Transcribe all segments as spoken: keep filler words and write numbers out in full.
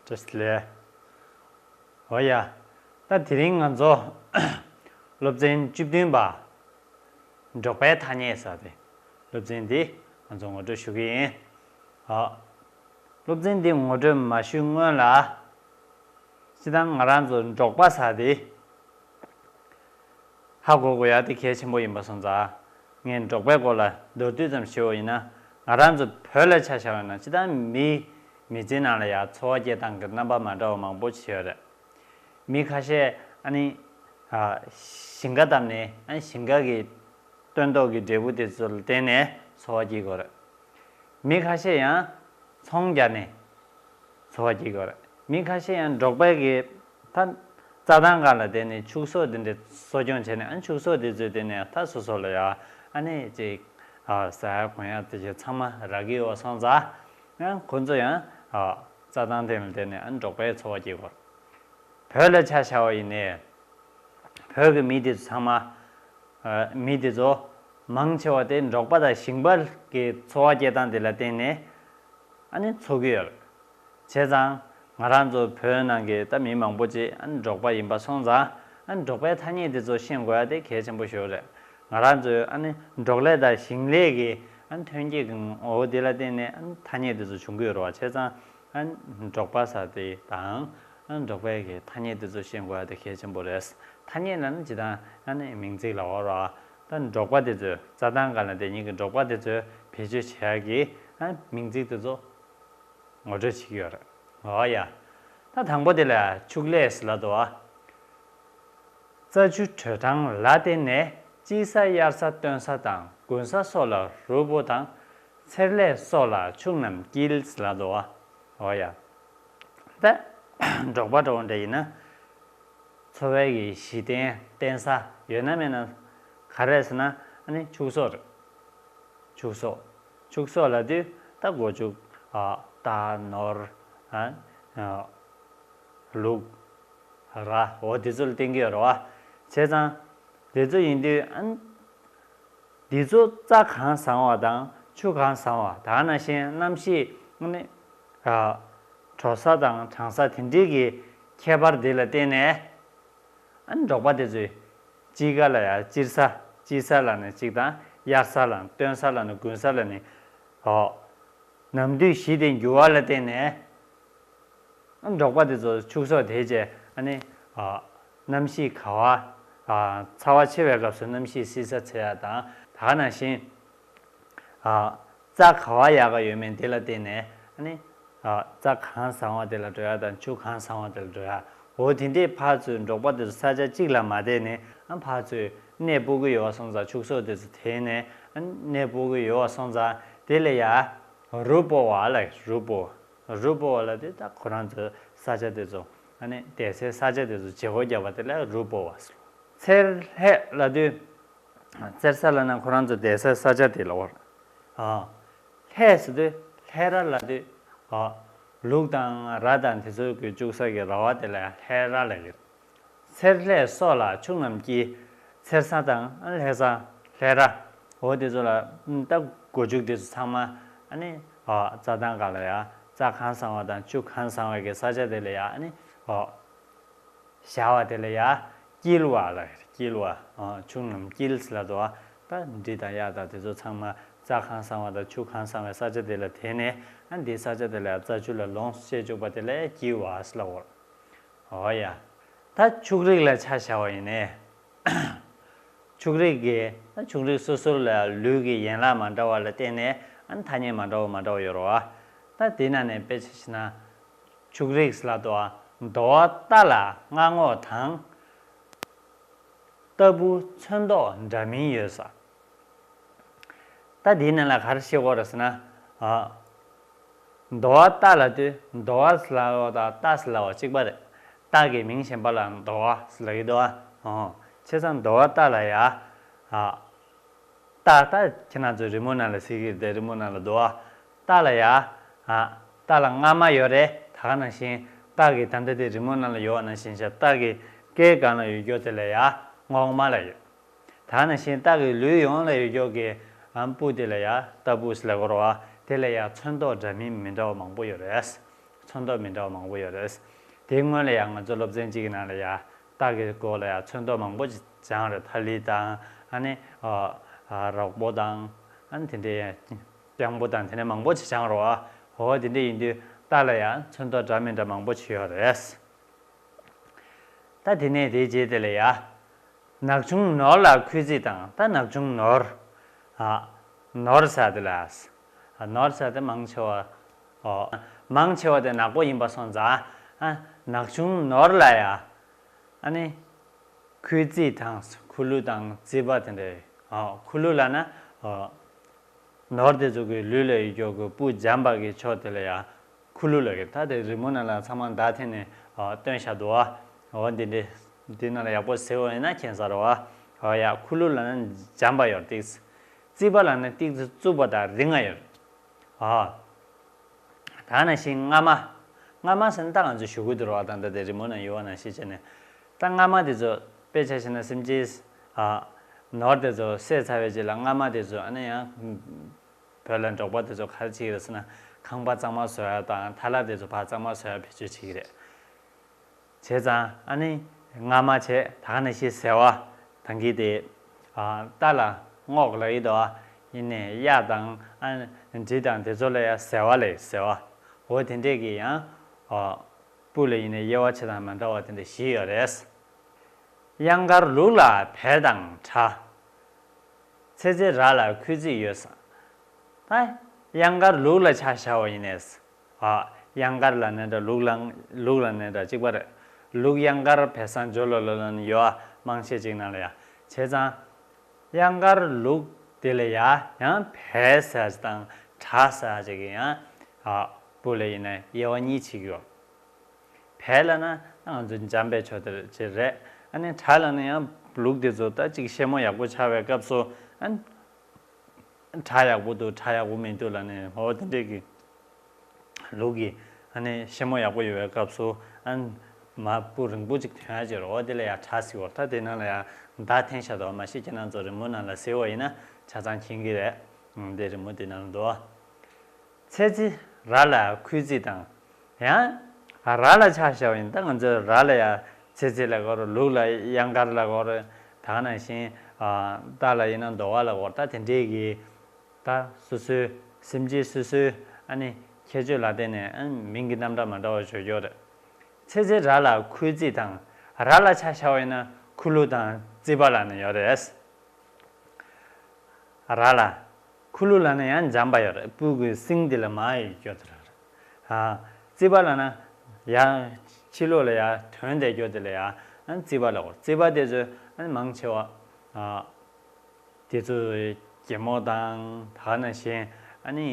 བཀྲ་ཤིས་བདེ་ལེགས། འོ་ཡ། ད་དེ་རིང་ང་ཚོ་སློབ་ཚན་བཅུ་བདུན་པ། འབྲོག་པའི་ཐ་སྙད་ཟེར་དེ། སློབ་ཚན་འདི་ང་ཚོ་ངོ་སྤྲོད་ཞུ་གི་ཡིན། ཨ། སློབ་ཚན་འདི་ངོ་སྤྲོད་མ་ཞུས་སྔོན་ལ། སྤྱིར་བཏང་ང་རང་ཚོ་འབྲོག་པ་ཟེར་དེ། ཧ་གོ་དགོས་ཡ་དེ་གལ་ཆེན་པོ་ཡིན་པ་སོང་ཙང་། ངས་འབྲོག་པའི་སྐོར་ལ་མདོར་བསྡུས་ཙམ་ཞུ་བ་ཡིན་ན། ང་རང་ཚོ་བོད་ལ་ཆ་བཞག་པ་ཡིན་ན་སྤྱིར་བཏང་མི། མི་ཚེའི་ནང་ལ་ཡ་འཚོ་བ་སྐྱེལ་སྟངས་ཀྱི་རྣམ་པ་མ་འདྲ་བ་མང་པོ་ཞིག་ཡོད་རེད། མི་ཁ་ཤས་ཨ་ནི། ཨ། ཞིང་ཁ་བཏབ་ནས་ཨ་ནི་ཞིང་ཁ་གི་སྟོན་ཐོག་གི་འབྲས་བུ་དེ་ཚོ་ལ་བརྟེན་ནས་འཚོ་བ་སྐྱེལ་གྱི་ཡོད་རེད། མི་ཁ་ཤས་ཡང་ཚོང་རྒྱག་ནས་འཚོ་བ་སྐྱེལ་གྱི་ཡོད་རེད། མི་ཁ་ཤས་ཡང་འབྲོག་པའི་གི་ད་རྩྭ་ཐང་སྒང་ལ་བསྡད་ནས་ཕྱུགས་ཟོག་དེ་འདྲ་གསོ་སྐྱོང་བྱས་ནས་ཨ་ནི་ཕྱུགས་ཟོག་དེ་ཚོའི་སྟེང་ནས་ད་སོ་སོ་ལ་ཡ་ཨ་ནི་ཅིག་ཨ་ཟ་ཡ་གོན་ཡ་དེ་ཚོ་ཚང་མ་རག་གི་ཡོད་པ་སོང་ཙང་། ཡང་ཁོ་ཚོ་ཡང་ཨ་རྩྭ་ཐང་སྟེང་ལ་བསྡད་ནས་ཨ་ནི་འབྲོག་པའི་འཚོ་བ་སྐྱེལ་གྱི་ཡོད་རེད། བོད་ལ་ཆ་བཞག་པ་ཡིན་ནའི། བོད་ཀྱི་མི་དེ་ཚོ་ཚང་མ། ཨ། མི་དེ་ཚོ་མང་ཆེ་བ་དེ་འབྲོག་པ་དང་ཞིང་པ་གི་འཚོ་བ་སྐྱེལ་སྟངས་དེ་ལ་བརྟེན་ནས་ཨ་ནི་འཚོ་གི་ཡོད། བྱས་ཙང་ང་རང་ཚོ་བོད་ནང་གི་ད་མི་མང་པོ་ཅིག་ཨ་ནི་འབྲོག་པ་ཡིན་པ་སོང་ཙང་། ཨ་ནི་འབྲོག་པའི་ཐ་སྙད་དེ་ཚོ་ཤེས་དགོས་ཡ་དེ་གལ་ཆེན་པོ་ཞིག་རེད། ང་རང་ཚོའི་ཨ་ནི་འབྲོག་ལས་དང་ཞིང་ལས་ཀྱི་ཨ་ནི་ཐོན་སྐྱེད་ཀྱི་ངོ་བོ་དེ་ལ་བརྟེན་ནས་ཨ་ནི་ཐ་སྙད་དེ་ཚོ་བྱུང་གི་ཡོད་རེད་བ། བྱས་ཙང་ཨ་ནི་འབྲོག་པ་ཟེར་དེ་དང་། ཨ་ནི་འབྲོག་པའི་གི་ཐ་སྙད་དེ་ཚོ་ཤེས་དགོས་ཡ་དེ་གལ་ཆེན་པོ་རེད། ཐ་སྙད་ལ་ནི་སྤྱིར་བཏང་ཨ་ནི་མིང་ཚིག་ལ་འོ་ར། ད་འབྲོག་པ་དེ་ཚོས་རྩྭ་ཐང་སྒང་ལ་བསྡད་མཁན་གྱི་འབྲོག་པ་དེ་ཚོས་བེད་སྤྱོད་བྱེད་ཡ་གི་ཨ་ནི་མིང་ཚིག་དེ་ཚོ་ངོ་སྤྲོད་བྱེད་ཀྱི་ཡོད་རེད། འོ་ཡ། ད་དང་པོ་དེ་ལ་ཕྱུགས་ལས་ཟེར་ལབ་འདུག་བ། རྩྭ་ཆུ་དྲོད་གྲང་ལ་བརྟེན་ནས་དཔྱིད་ས་དབྱར་ས་སྟོན་ས་དང་དགུན་ས་སོགས་ལ་རུས་སྦལ་དང་། ཚེར་ལྷས་སོགས་ལ་ཕྱུགས་རྣམས་སྐྱེལ་ཟེར་ལབ་འདུག་བ། འོ་ཡ། ད་འབྲོག་པ་འདྲ་བོ་འདྲ་ཡིན་ན། འཚོ་བའི་གི་གཞི་རྟེན་རྟེན་ས་ཡོད་ན་མེད་ན་ག་རེ་ཟེར་ན་ཨ་ནི་ཕྱུགས་ཟོག་རེད། ཕྱུགས་ཟོག་ཕྱུགས་ཟོག་ལབ་དུས་ད་སྒོ་ཕྱུགས། ཨ། རྟ་ནོར། ཨ། ཨ། ལུག་ར། འོ་དེ་ཚོ་ལ་བརྟེན་གྱི་ཡོད་རེད་བ། བྱས་ཙང་དེ་ཚོ་ཡིན་དུས་ཨ། དེ་ཚོ་རྩྭ་གང་བཟང་བ་དང་ཆུ་གང་བཟང་བ་ད་ག་ནང་བཞིན་གནམ་གཤིས་ནི། ཨ། དྲོ་ས་དང་གྲང་ས་དེ་འདྲའི་གི་ཁྱད་པར་དེ་ལ་བརྟེན་ནས། ཨ་ནི་འབྲོག་པ་དེ་ཚོས་དཔྱིད་ཀ་ལ་ཡ་དཔྱིད་ས། དཔྱིད་ས་ལ་ནི་གཅིག་དང་དབྱར་ས་ལ་སྟོན་ས་ལ་ནི་དགུན་ས་ལ་ནི། ཨོ། ནམ་དུས་གཞི་དེ་འགྱུར་བ་ལ་བརྟེན་ནས། ཨ་ནི་འབྲོག་པ་དེ་ཚོ་ཕྱུགས་ཟོག་དེ་བྱས་ཨ་ནི། ཨ། གནམ་གཤིས་ག་བ། ཨ། ཚ་བ་ཆེ་བའི་སྐབས་སུ་གནམ་གཤིས་བསིལ་ས་འཚོལ་ཡ་དང་ད་ག་ནང་བཞིན། ཨ། རྩྭ་ག་བ་ཡག་ག་ཡོད་མེད་དེ་ལ་བརྟེན་ནས་ཨ་ནི། ཨ། རྩྭ་གང་བཟང་བ་དེ་ལ་འགྲོ་ཡ་དང་ཆུ་གང་བཟང་བ་དེ་ལ་འགྲོ་ཡ། འོ་དེ་འདྲས་ཕར་ཚུར་འབྲོག་པ་དེ་ཚོ་ས་ཆ་གཅིག་ལ་མ་བསྡད་ནས་ཨ་ཕར་ཚུར་གནས་སྤོ་གི་ཡོད་པ་སོང་ཙང་ཕྱུགས་ཟོག་དེ་ཚོ་དེད་ནས་ཨ་གནས་སྤོ་གི་ཡོད་པ་སོང་ཙང་དེ་ལ་ཡ་རུས་སྦལ་བ་ལ་རུས་སྦལ། རུས་སྦལ་བ་ལ་དེ་ད་ཁོ་རང་ཚོའི་ས་ཆ་དེ་ཚོ་ཨ་ནི་བསྡད་སའི་ས་ཆ་དེ་ཚོ་བྱེ་སྒོ་བརྒྱབ་པ་དེ་ལ་རུས་སྦལ་བ་ཟེར། ཚེར་ལྷས་ལབ་དུས། ཚེར་ས་ལབ་ན་ཁོ་རང་ཚོ་བསྡད་ས་ས་ཆ་དེ་ལ་འོ། ཨ། ལྷས་ཟེར་དུས་ལྷས་ར་ལབ་དུས། ཨ། ལུག་དང་ར་དང་དེ་ཚོ་གི་བཅུག་ས་གི་ར་བ་དེ་ལ་ལྷས་ར་ལབ་ཀྱི་རེད། ཚེར་ལྷས་སོགས་ལ་ཕྱུགས་རྣམས་སྐྱེལ། ཚེར་ས་དང་ལྷས་ས། ལྷས་ར། འོ་དེ་ཚོ་ལ་ད་སྒོ་ཕྱུགས་དེ་ཚོ་ཚང་མ་ཨ་ནི། ཨ། རྩྭ་ཐང་སྒང་ལ་ཡ་རྩྭ་གང་བཟང་བ་དང་ཆུ་གང་བཟང་བའི་གི་ས་ཆ་དེ་ལ་ཡ་ཨ་ནི། ཨ། བཞག་པ་དེ་ལ་ཡ་སྐྱིལ་བ་ལ་སྐྱིལ་བ། ཨ། ཕྱུགས་རྣམས་སྐྱིལ་ལབ་འདུག་བ། ད་འབྲི་དང་གཡག་དང་དེ་ཚོ་ཚང་མ་རྩྭ་གང་བཟང་བ་དང་ཆུ་གང་བཟང་བའི་ས་ཆ་དེ་ལ་དེད་ནས་ཨ་འདིའི་ས་ཆ་དེ་ལ་ཡ་རྩྭ་ཆུ་ལ་ལོངས་སྤྱད་བཅུག་པ་དེ་ལ་ཡ་སྐྱིལ་བ་ལབ་འོ། འོ་ཡ། ད་ཕྱུགས་རིགས་ལ་ཆ་བཞག་པ་ཡིན་ནས། ཕྱུགས་རིགས་ཀྱི་ད་ཕྱུགས་རིགས་སོ་སོ་ལ་ལུས་ཀྱི་ཡན་ལག་མ་འདྲ་བ་ལ་བརྟེན་ནས་ཨ་ཐ་སྙད་མ་འདྲ་བ་མ་འདྲ་བ་ཡོད་རེད་བ། ད་དེའི་ནང་ནས་དཔེ་ཆ་བཞག་ན། ཕྱུགས་རིགས་ལབ་འདུག་བ། འདོ་བ་རྟ་ལ་རྔ་རྔོག་དང་། ལྟ་བུ་ཚོན་མདོག་འདྲ་མིན་ཡོད་ས། ད་དེའི་ནང་ལ་ག་རེ་བཤད་དགོས་རེད་ཟེར་ན། ཨ། འདོ་བ་རྟ་ལབ་དུས་འདོ་བ་ལབ་པ་དང་རྟ་ལབ་པ་གཅིག་པ་རེད། རྟ་གི་མིང་གཞན་པ་ལ་འདོ་བ་ལབ་ཀྱི་འདུག་བ། ཨོ། བྱས་ཙང་འདོ་བ་རྟ་ལ་ཡ། ཨ། རྟ་ད་ཁྱེད་རང་ཚོ་རི་མོ་ནང་ལ་གཟིགས་ཀྱི་རེད་དེ་རི་མོ་ནང་ལ་འདོ་བ། རྟ་ལ་ཡ། ཨ། རྟ་ལ་རྔ་མ་ཡོད་རེད་ད་ག་ནང་བཞིན་རྟ་གི་ད་ལྟ་དེ་རི་མོ་ནང་ལ་ཡོད་པ་ནང་བཞིན་བྱས་རྟ་གི་སྐེའི་སྒང་ལ་ཡོད་རྒྱུ་དེ་ལ་ཡ་རྔོག་མ་ལབ་ཡོད། ད་ག་ནང་བཞིན་རྟ་གི་ལུས་ཡོངས་ལ་ཡོད་རྒྱུ་གི་ཨམ་སྤུ་དེ་ལ་ཡ་ལྟ་བུ་ཟེར་ལབ་ཀྱི་རེད་བ། དེ་ལ་ཡ་ཚོན་མདོག་འདྲ་མིན་མི་འདྲ་བ་མང་པོ་ཡོད་རེད། ཚོན་མདོག་མི་འདྲ་བ་མང་པོ་ཡོད་རེད། དེའི་སྔོན་ལ་ཡང་ང་ཚོ་སློབ་ཚན་གཅིག་གི་ནང་ལ་ཡང་རྟ་གི་སྐོར་ལ་ཡང་ཚོན་མདོག་མང་པོ་ཅིག་སྦྱངས་རེད། ཐ་ལི་དང་ཨ་ནི་ཨ་ཨ་རོག་པོ་དང་ཨ་ནི་དེ་འདྲའི་རྐྱང་པོ་དང་དེ་འདྲ་མང་པོ་ཅིག་སྦྱངས་རེད་བ། འོ་དེ་འདྲ་ཡིན་དུས་རྟ་ལ་ཡང་ཚོན་མདོག་འདྲ་མི་འདྲ་མང་པོ་ཅིག་ཡོད་རེད། ད་དེ་ནས་དེའི་རྗེས་དེ་ལ་ཡ། ནག་ཆུང་ནོར་ལ་ཁུལ་རྩིས་དང་། ད་ནག་ཆུང་ནོར། ཨ། ནོར་ཟེར་དེ་ལ། ཨ། ནོར་ཟེར་དེ་མང་ཆེ་བ། ཨོ། མང་ཆེ་བ་དེ་ནག་པོ་ཡིན་པ་སོང་ཙང་། ཨ། ནག་ཆུང་ནོར་ལ་ཡ། ཨ་ནི། ཁུལ་རྩིས་དང་ཁུ་ལུ་དང་རྩིས་པ་དེ་འདྲ། ཨོ། ཁུ་ལུ་ལབ་ན། ཨོ། ནོར་དེ་ཚོ་གི་ལུས་ལ་ཡོད་རྒྱུ་གི་སྤུ་འཇམ་པ་གི་ཕྱོགས་དེ་ལ་ཡ། ཁུ་ལུ་ལབ་ཀྱི། ད་དེ་རི་མོ་ནང་ལ་ཚང་མ་བརྡ་འཐེན་ནས་ཨ་སྟོན་བཞག་འདུག་ཨ། འོ་འདི་འདྲའི་འདི་ནང་ལ་ཡག་པོ་གཟིགས་པ་ཡིན་ན་མཁྱེན་ས་རེད་བ། འོ་ཡ། ཁུ་ལུ་ལབ་ན་འཇམ་པ་ཡོད་ཏིག། རྩིས་པ་ལབ་ན་ཏིག་ཙི་རྩུབ་པ་དང་རིང་ང་ཡོད། ཨ། ད་ནང་བཞིན་རྔ་མ། རྔ་མ་ཟེར་ན་ད་ང་ཚོ་ཞུ་གི་འདུག་རེད་བ། ད་ལྟ་དེ་རི་མོ་ནང་ཡོད་བ་ནང་བཞིན་བྱས་ནས། ད་རྔ་མ་དེ་ཚོ་དཔེ་ཆ་བཞག་ན་སེམས་ཅན། ཨ། ནོར་དེ་ཚོ་བསད་ཚར་བའི་རྗེས་ལ་རྔ་མ་དེ་ཚོ་ཨ་ནི་ཡང་། བོད་ལ་འབྲོག་པ་དེ་ཚོ་ག་རེ་བྱེད་ཀྱི་རེད་ཟེར་ན། ཁང་པ་གཙང་མ་བཟོ་ཡ་དང་ཐ་ལ་དེ་ཚོ་ཕར་གཙང་མ་བཟོ་ཡ་བེད་སྤྱོད་བྱེད་ཀྱི་རེད། བྱས་ཙང་ཨ་ནི་རྔ་མ་བྱས། ད་ག་ནང་བཞིན་ཟེ་བ་དང་གི་དེ། ཨ། རྟ་ལ་རྔོག་ལབ་ཀྱི་འདུག་ཨ། ཡིན་ནའི་གཡག་དང་ཨ་འབྲི་དང་དེ་ཚོ་ལ་ཡང་ཟེ་བ་ལབ། ཟེ་བ། འོ་དེ་འདྲས་ཀྱི་ཡང་། ཨ། སྤུ་ལ་ཡིན་ནའི་དབྱེ་བ་ཕྱེ་སྟངས་མ་འདྲ་བ་དེ་འདྲ་བཞི་ཡོད་རེད། གཡང་དཀར་ལུག་ལ་བལ་དང་བྲག། ཚེ་རྩེ་ར་ལ་ཁུལ་རྩིས་ཡོད་ས། ད་གཡང་དཀར་ལུག་ལ་ཆ་བཞག་པ་ཡིན་ནས། ཨ། གཡང་དཀར་ལབ་ནའི་འདྲ། ལུག་ལ། ལུག་ལབ་ནའི་འདྲ། གཅིག་པ་རེད། ལུག་གཡང་དཀར་བལ་བཟང་སྦྱོར་ལོ་ལོ་ལ་ནི་ཡོད་ཨ། མང་ཆེ་ཅིག་ནང་ལ་ཡ། བྱས་ཙང་། གཡང་དཀར་ལུག་དེ་ལ་ཡ་ཡང་བལ་ཟེར་ཅིག་དང་བྲག་ཟེར་ཅིག་གི་ཡང་། ཨ། སྤུ་ལ་ཡིན་ན་དབྱེ་བ་གཉིས་ཕྱེ་གི་ཡོད། བལ་ལབ་ན་ང་ཚོ་འཇམ་པའི་ཕྱོགས་དེ་ཅིག་རེད། ཨ་ནི་བྲག་ལབ་ན་ཡང་ལུག་དེ་ཚོ་ད་ཅིག་ཤེད་མོ་ཡག་པོ་ཆགས་པའི་སྐབས་སུ། ཨ། བྲག་ཡག་པོ་འདུག་བྲག་ཡག་པོ་མི་འདུག་ལབ་ནས། འོ་དེ་འདྲས་ཀྱི་ལུག་གི་ཨ་ནི་ཤེད་མོ་ཡག་པོ་ཡོད་པའི་སྐབས་སུ། ཨ། མར་སྤུ་རིང་པོ་ཅིག་ཐོན་ཡ་ཅིག་རེད། འོ་དེ་ལ་ཡ་བྲག་ཟེར་བ། ད་དེ་ནང་ལ་ཡ་བརྡ་འཐེན་བཞག་འདུག་མ་གཞི་ཁྱེད་རང་ཚོ་རི་མོ་ནང་ལ་གཟིགས་པ་ཡིན་ན་ཆ་ཚང་མཁྱེན་གྱི་རེད། ཨ། དེ་རི་མོ་དེ་ནང་ལ་འདུག་ཚེ་རྩེ་ར་ལ་ཁུལ་རྩིས་དང་། ཡང་། ར་ལ་ཆ་བཞག་པ་ཡིན། ད་ང་ཚོས་ར་ལ་ཡ་ཚེ་རྩེ་ལབ་ཀྱི་ཡོད་རེད། ལུག་ལ་གཡང་དཀར་ལབ་ཀྱི་ཡོད་རེད། ད་ག་ནང་བཞིན། ཨ། རྟ་ལ་ཡིན་ན་རྡོ་བ་ལབ་ཀྱི་ཡོད་རེད། ད་དེ་འདྲས་ཀྱི། ད་སོ་སོའི་སེམས་ཅན་སོ་སོའི་ཨ་ནི་ཁྱད་ཆོས་ལ་བརྟེན་ནས། ཨ། མིང་གི་རྣམ་གྲངས་མ་འདྲ་བ་བརྗོད་ཀྱི་ཡོད་རེད། ཚེ་རྩེ་ར་ལ་ཁུལ་རྩིས་དང་། ར་ལ་ཆ་བཞག་པ་ཡིན་ན་ཁུ་ལུ་དང་རྩིས་པ་ལབ་ནས་ཡོད་རེད། ར་ལ། ཁུ་ལུ་ལབ་ན་ཡང་འཇམ་པ་ཡོད་རེད། སྤུ་གུའི་སེང་དེ་ལ་མར་ཡོད་རྒྱུ་དེ་རེད། ཨ། རྩིས་པ་ལབ་ན་ཡང་ཕྱི་ལོགས་ལ་ཡང་ཐོན་བསྡད་རྒྱུ་དེ་ལ་ཡང་རྩིས་པ་ལབ་ཀྱི་ཡོད་རེད། རྩིས་པ་དེ་ཚོ་ཨ་ནི་མང་ཆེ་བ། ཨ། དེ་ཚོ་གད་མོ་དང་། ད་ག་ནང་བཞིན་ཨ་ནི་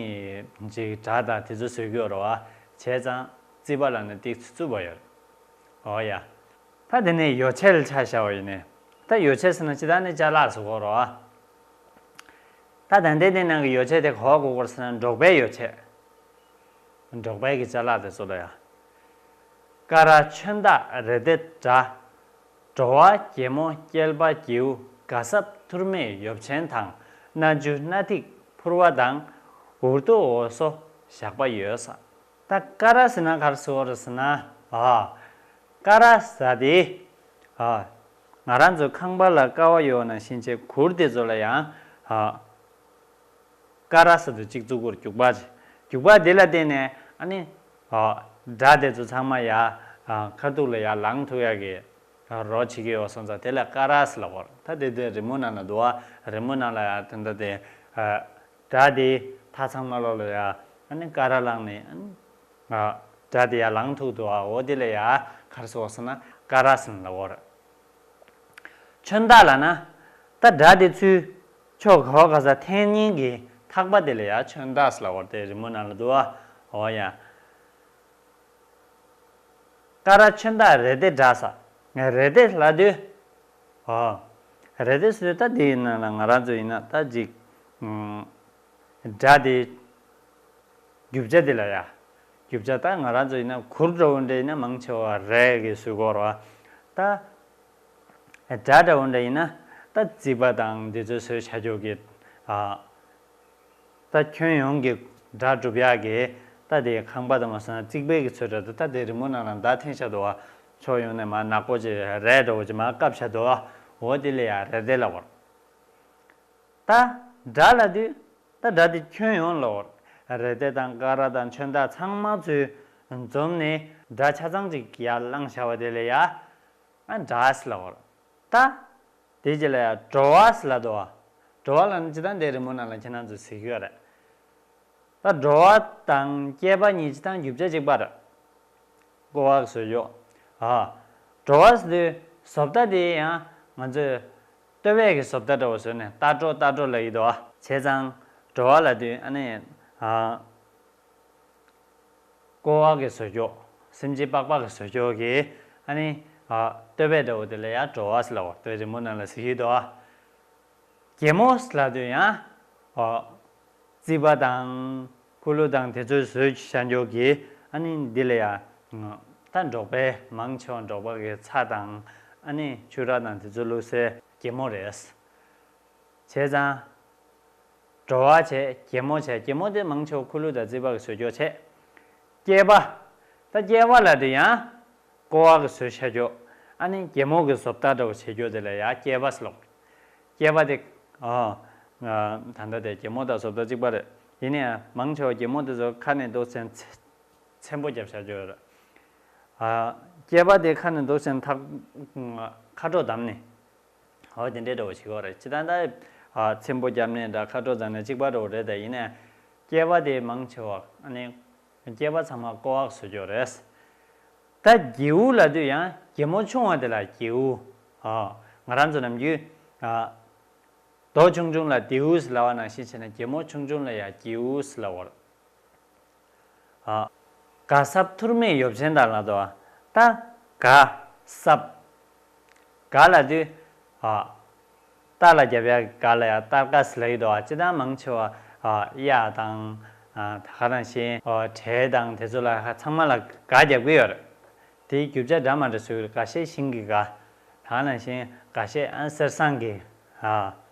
ཅིག་སྒྲ་དང་དེ་ཚོ་བཟོ་གི་ཡོད་རེད་བ། བྱས་ཙང་རྩིས་པ་ལབ་ན་ཏོག་ཙམ་རྩུབ་པ་ཡོད་རེད། འོ་ཡ། ད་དེ་ནས་ཡོ་བྱད་ལ་ཆ་བཞག་པ་ཡིན་ནའི། ད་ཡོ་བྱད་ཟེར་ན་སྤྱིར་བཏང་ནི་ཅ་ལག་ཟེར་གྱི་ཡོད་རེད་བ། ད་ད་ལྟའི་དེ་ནང་གི་ཡོ་བྱད་དེ་ག་པར་གོ་དགོས་ཟེར་ན་འབྲོག་པའི་ཡོ་བྱད། འབྲོག་པའི་གི་ཅ་ལག་དེ་ཚོ་ལ་ཡ། ཀ་ར་མཆོན་སྟག་རེ་ལྡེ་དགྲ། དྲོ་བ་གད་མོ་སྐྱེལ་པ་སྒྱེའུ། ག་སྲབ་ཐུར་མེད་ཡོབ་ཆེན་དང་། སྣ་འཇུ་སྣ་ཐིག་ཕུར་བ་དང་། འུར་རྡོ་འོ་སོ་ཞགས་པ་ཡོད་ས། ད་ཀ་ར་ཟེར་ན་ག་རེ་ཟེར་བ་རེད་ཟེར་ན། ཨ། ཀ་ར་ཟེར་དེ། ཨ། ང་རང་ཚོ་ཁང་པ་ལ་ཀ་བ་ཡོད་ནང་བཞིན་བྱས་གུར་དེ་ཚོ་ལ་ཡང་། ཨ། ཀ་ར་ཟེར་དུས་གཅིག་བཙུགས་སྐོར་རྒྱུག་པ་བྱས། རྒྱུག་པ་དེ་ལ་བརྟེན་ནས་ཨ་ནི། ཨ། སྒྲ་དེ་ཚོ་ཚང་མ་ཡར། ཨ། ཁ་ཐུག་ལ་ཡར་ལངས་ཐུབ་ཡག་གི། ཨ། རོགས་བྱེད་ཀྱི་ཡོད་སོང་ཙང་དེ་ལ་ཀ་ར་ཟེར་ལབ་ཀྱི་ཡོད་རེད། ད་དེ་དེ་རི་མོ་ནང་ལ་འདུག་བ། རི་མོ་ནང་ལ་ཡང་དེ་འདྲ་དེ། ཨ། སྒྲ་དེ་མཐའ་ཚང་མ་ལོག་ལ་ཡར་ཨ་ནི་ཀ་ར་ལངས་ནས། ཨ་ནི། ཨ། སྒྲ་དེ་ཡར་ལངས་ཐུབ་འདུག་བ། འོ་དེ་ལ་ཡར་ག་རེ་ཟེར་བ་ཟེར་ན་ཀ་ར་ཟེར་ལབ་ཀྱི་ཡོད་རེད། མཆོན་སྟག་ལབ་ན། ད་སྒྲ་དེ་ཚོའི་ཕྱོགས་ག་བ་ག་ས་འཐེན་མཁན་གྱི་ཐག་པ་དེ་ལ་ཡ་མཆོན་སྟག་ཟེར་ལབ་ཀྱི་ཡོད་རེད། དེ་རི་མོ་ནང་ལ་འདུག་བ། འོ་ཡ། ཀ་ར་མཆོན་སྟག་རེ་ལྡེ་དགྲ་ཟེར། ངས་རེ་ལྡེ་ལབ་དུས། འོ། རེ་ལྡེ་ཟེར་དུས་ད་དེའི་ནང་ལ་ང་རང་ཚོ་ཡིན་ན་ད་ཅིག་ཨུམ། སྒྲ་དེ། རྒྱུ་ཆ་དེ་ལ་ཡ། རྒྱུ་ཆ་ད་ང་རང་ཚོ་ཡིན་ན་གུར་འདྲ་བོ་འདྲ་ཡིན་ན་མང་ཆེ་བ་རས་ཀྱིས་བཟོས་ཀྱི་ཡོད་རེད་བ། ད། སྒྲ་འདྲ་བོ་འདྲ་ཡིན་ན་ད་རྩིས་པ་དང་འདི་ཚོ་བཟོས་བྱ་རྒྱུ་གི། ཨ། ད་ཁྱོན་ཡོངས་ཀྱི་སྒྲ་སྒྲུབ་ཡག་གི་ད། ད་དེ་ཁང་པ་དང་མ་སོང་ན་རྩིག་པའི་གི་ཚོད་འདྲ་འདུག་ད་དེ་རི་མོ་ནང་ལ་མདའ་འཐེན་བཞག་འདུག་བ། ཕྱོགས་ཡོངས་ནས་མར་ནག་པོ་ཅིག་རལ་འདྲ་བོ་ཅིག་མར་བཀབ་བཞག་འདུག་བ། འོ་དེ་ལ་ཡ་རལ་སྟེགས་ལབ་པ་རེད། ད་སྒྲ་ལབ་དུས་ད་སྒྲ་དེ་ཁྱོན་ཡོངས་ལབ་པ་རེད། རལ་སྟེགས་དང་སྐ་རགས་དང་ཆོན་ཐག་ཚང་མ་ཚུར་འཛོམས་ནས་སྒྲ་ཆ་ཚང་ཅིག་ཡར་བླངས་བཞག་པ་དེ་ལ་ཡ་ཨ་སྒྲ་ཟེར་ལབ་པ་རེད། ད་དེ་རྗེས་ལ་ཡང་འགྲོ་བ་ཟེར་ལབ་འདུག་བ། འགྲོ་བ་ལབ་ན་སྤྱིར་བཏང་དེ་རི་མོ་ནང་ལ་ཁྱེད་རང་ཚོས་གཟིགས་ཀྱི་ཡོད་རེད། ད་འགྲོ་བ་དང་སྐྱེས་པ་གཉིས་སྤྱིར་བཏང་རྒྱུ་ཆ་གཅིག་པ་རེད། ཀོ་བ་གི་བཟོ་བཅོས། ཨ། འགྲོ་བ་ཟེར་དུས་བཟོ་ལྟ་དེ་ཡང་ང་ཚོས་ལྟོ་བས་ཀྱི་བཟོ་ལྟ་འདྲ་བོ་བཟོས་ནས་རྟ་འགྲོ་རྟ་འགྲོ་ལབ་ཀྱི་འདུག་བ། བྱས་ཙང་འགྲོ་བ་ལབ་དུས་ཨ་ནི། ཨ། ཀོ་བ་གི་བཟོ་བཅོས། སེམས་ཅན་པགས་པ་གི་བཟོ་བཅོས་ཀྱི་ཨ་ནི། ཨ། ལྟོ་བས་འདྲ་བོ་དེ་ལ་ཡང་འགྲོ་བ་ཟེར་ལབ་པ་དེ་རི་མོ་ནང་ལ་གཟིགས་ཀྱི་འདུག་ཨ། གད་མོ་ཟེར་ལབ་དུས་ཡང་། ཨ། རྩིད་པ་དང་། ཁུ་ལུ་དང་དེ་ཚོའི་བཟོས་བཞག་འཇོག་གི་ཨ་ནི་འདི་ལ་ཡང་། ད་འབྲོག་པའི་མང་ཆེ་བ་འབྲོག་པ་གི་ཚྭ་དང་ཨ་ནི་ཆུ་རགས་དང་དེ་ཚོ་བླུགས་སའི་གད་མོ་རེད། བྱས་ཙང་། འགྲོ་བ་བྱས། གད་མོ་བྱས། གད་མོ་དེ་མང་ཆེ་བ་ཁུ་ལུ་དང་རྩིད་པ་གི་བཟོ་བཅོས་བྱས། སྐྱེས་པ། ད་སྐྱེས་པ་ལབ་དུས་ཡང་། ཀོ་བ་གི་བཟོས་བཞག་འཇོག་ཨ་ནི་གད་མོ་གི་བཟོ་ལྟ་འདྲ་བོ་བྱེད་རྒྱུ་དེ་ལ་ཡང་སྐྱེས་པ་ཟེར་ལབ། སྐྱེས་པ་དེ། ཨ། ད་ལྟ་དེ་གད་མོ་དང་བཟོ་ལྟ་གཅིག་པ་རེད། ཡིན་ན་ཡང་མང་ཆེ་བ་གད་མོ་དེ་ཚོ་ཁ་ནས་འདུག་སེ་ཚེམ་པོ་བརྒྱབ་བཞག་འཇོག་ཡོད་རེད། ཨ། སྐྱེས་པ་དེ་ཁ་ནས་འདུག་སེ་ཐག་ཁ་དྲོ་བསྡམས་ནས། འོ་དེ་འདྲའི་འདྲ་བོ་བྱེད་ཀྱི་ཡོད་རེད། སྤྱིར་བཏང་ད། ཨ། ཚེམ་པོ་བརྒྱབ་ནས་འདྲ་ཁ་དྲོ་བརྫངས་ནས་གཅིག་པ་འདྲ་བོ་རེད་དེ། ཡིན་ནའི། སྐྱེས་པ་དེ་མང་ཆེ་བ་ཨ་ནི། སྐྱེས་པ་ཚང་མ་ཀོ་བ་བཟོ་བཅོས་རེད། ད་རྒྱལ་པོ་ལབ་དུས་ཡང་རྒྱལ་མོ་ཆུང་བ་དེ་ལ་རྒྱལ་པོ། ཨ། ང་རང་ཚོ་ནམ་རྒྱུན། ཨ། རྡོ་ཆུང་ཆུང་ལ་རྡེའུ་ཟེར་ལབ་པ་ནང་བཞིན་བྱས་ནས་རྒྱལ་མོ་ཆུང་ཆུང་ལ་ཡང་རྒྱལ་པོ་ཟེར་ལབ་པ་རེད། ཨ། ག་སྲབ་ཐུར་མེད་ཡོབ་ཆེན་དང་ལབ་འདུག་བ། ད་ག་སྲབ། ག་ལབ་དུས། ཨ། རྟ་ལ་རྒྱབ་ཡག་ག་ལ་ཡང་སྟར་ག་ཟེར་ལབ་ཀྱི་འདུག་བ། སྤྱིར་བཏང་མང་ཆེ་བ། ཨ། གཡག་དང་། ཨ། ད་ག་ནང་བཞིན། ཨ། དྲེད་དང་དེ་ཚོ་ལ་ཚང་མ་ལ་ག་རྒྱབ་ཀྱི་ཡོད་རེད། དེའི་རྒྱུ་ཆ་འདྲ་མ་འདྲ་བཟོས་ཀྱི་རེད། འགའ་ཤས་ཤིང་གི་ག་ད་ག་ནང་བཞིན་འགའ་ཤས་ཨ་ནི་གསེར་སྲང་གི། ཨ།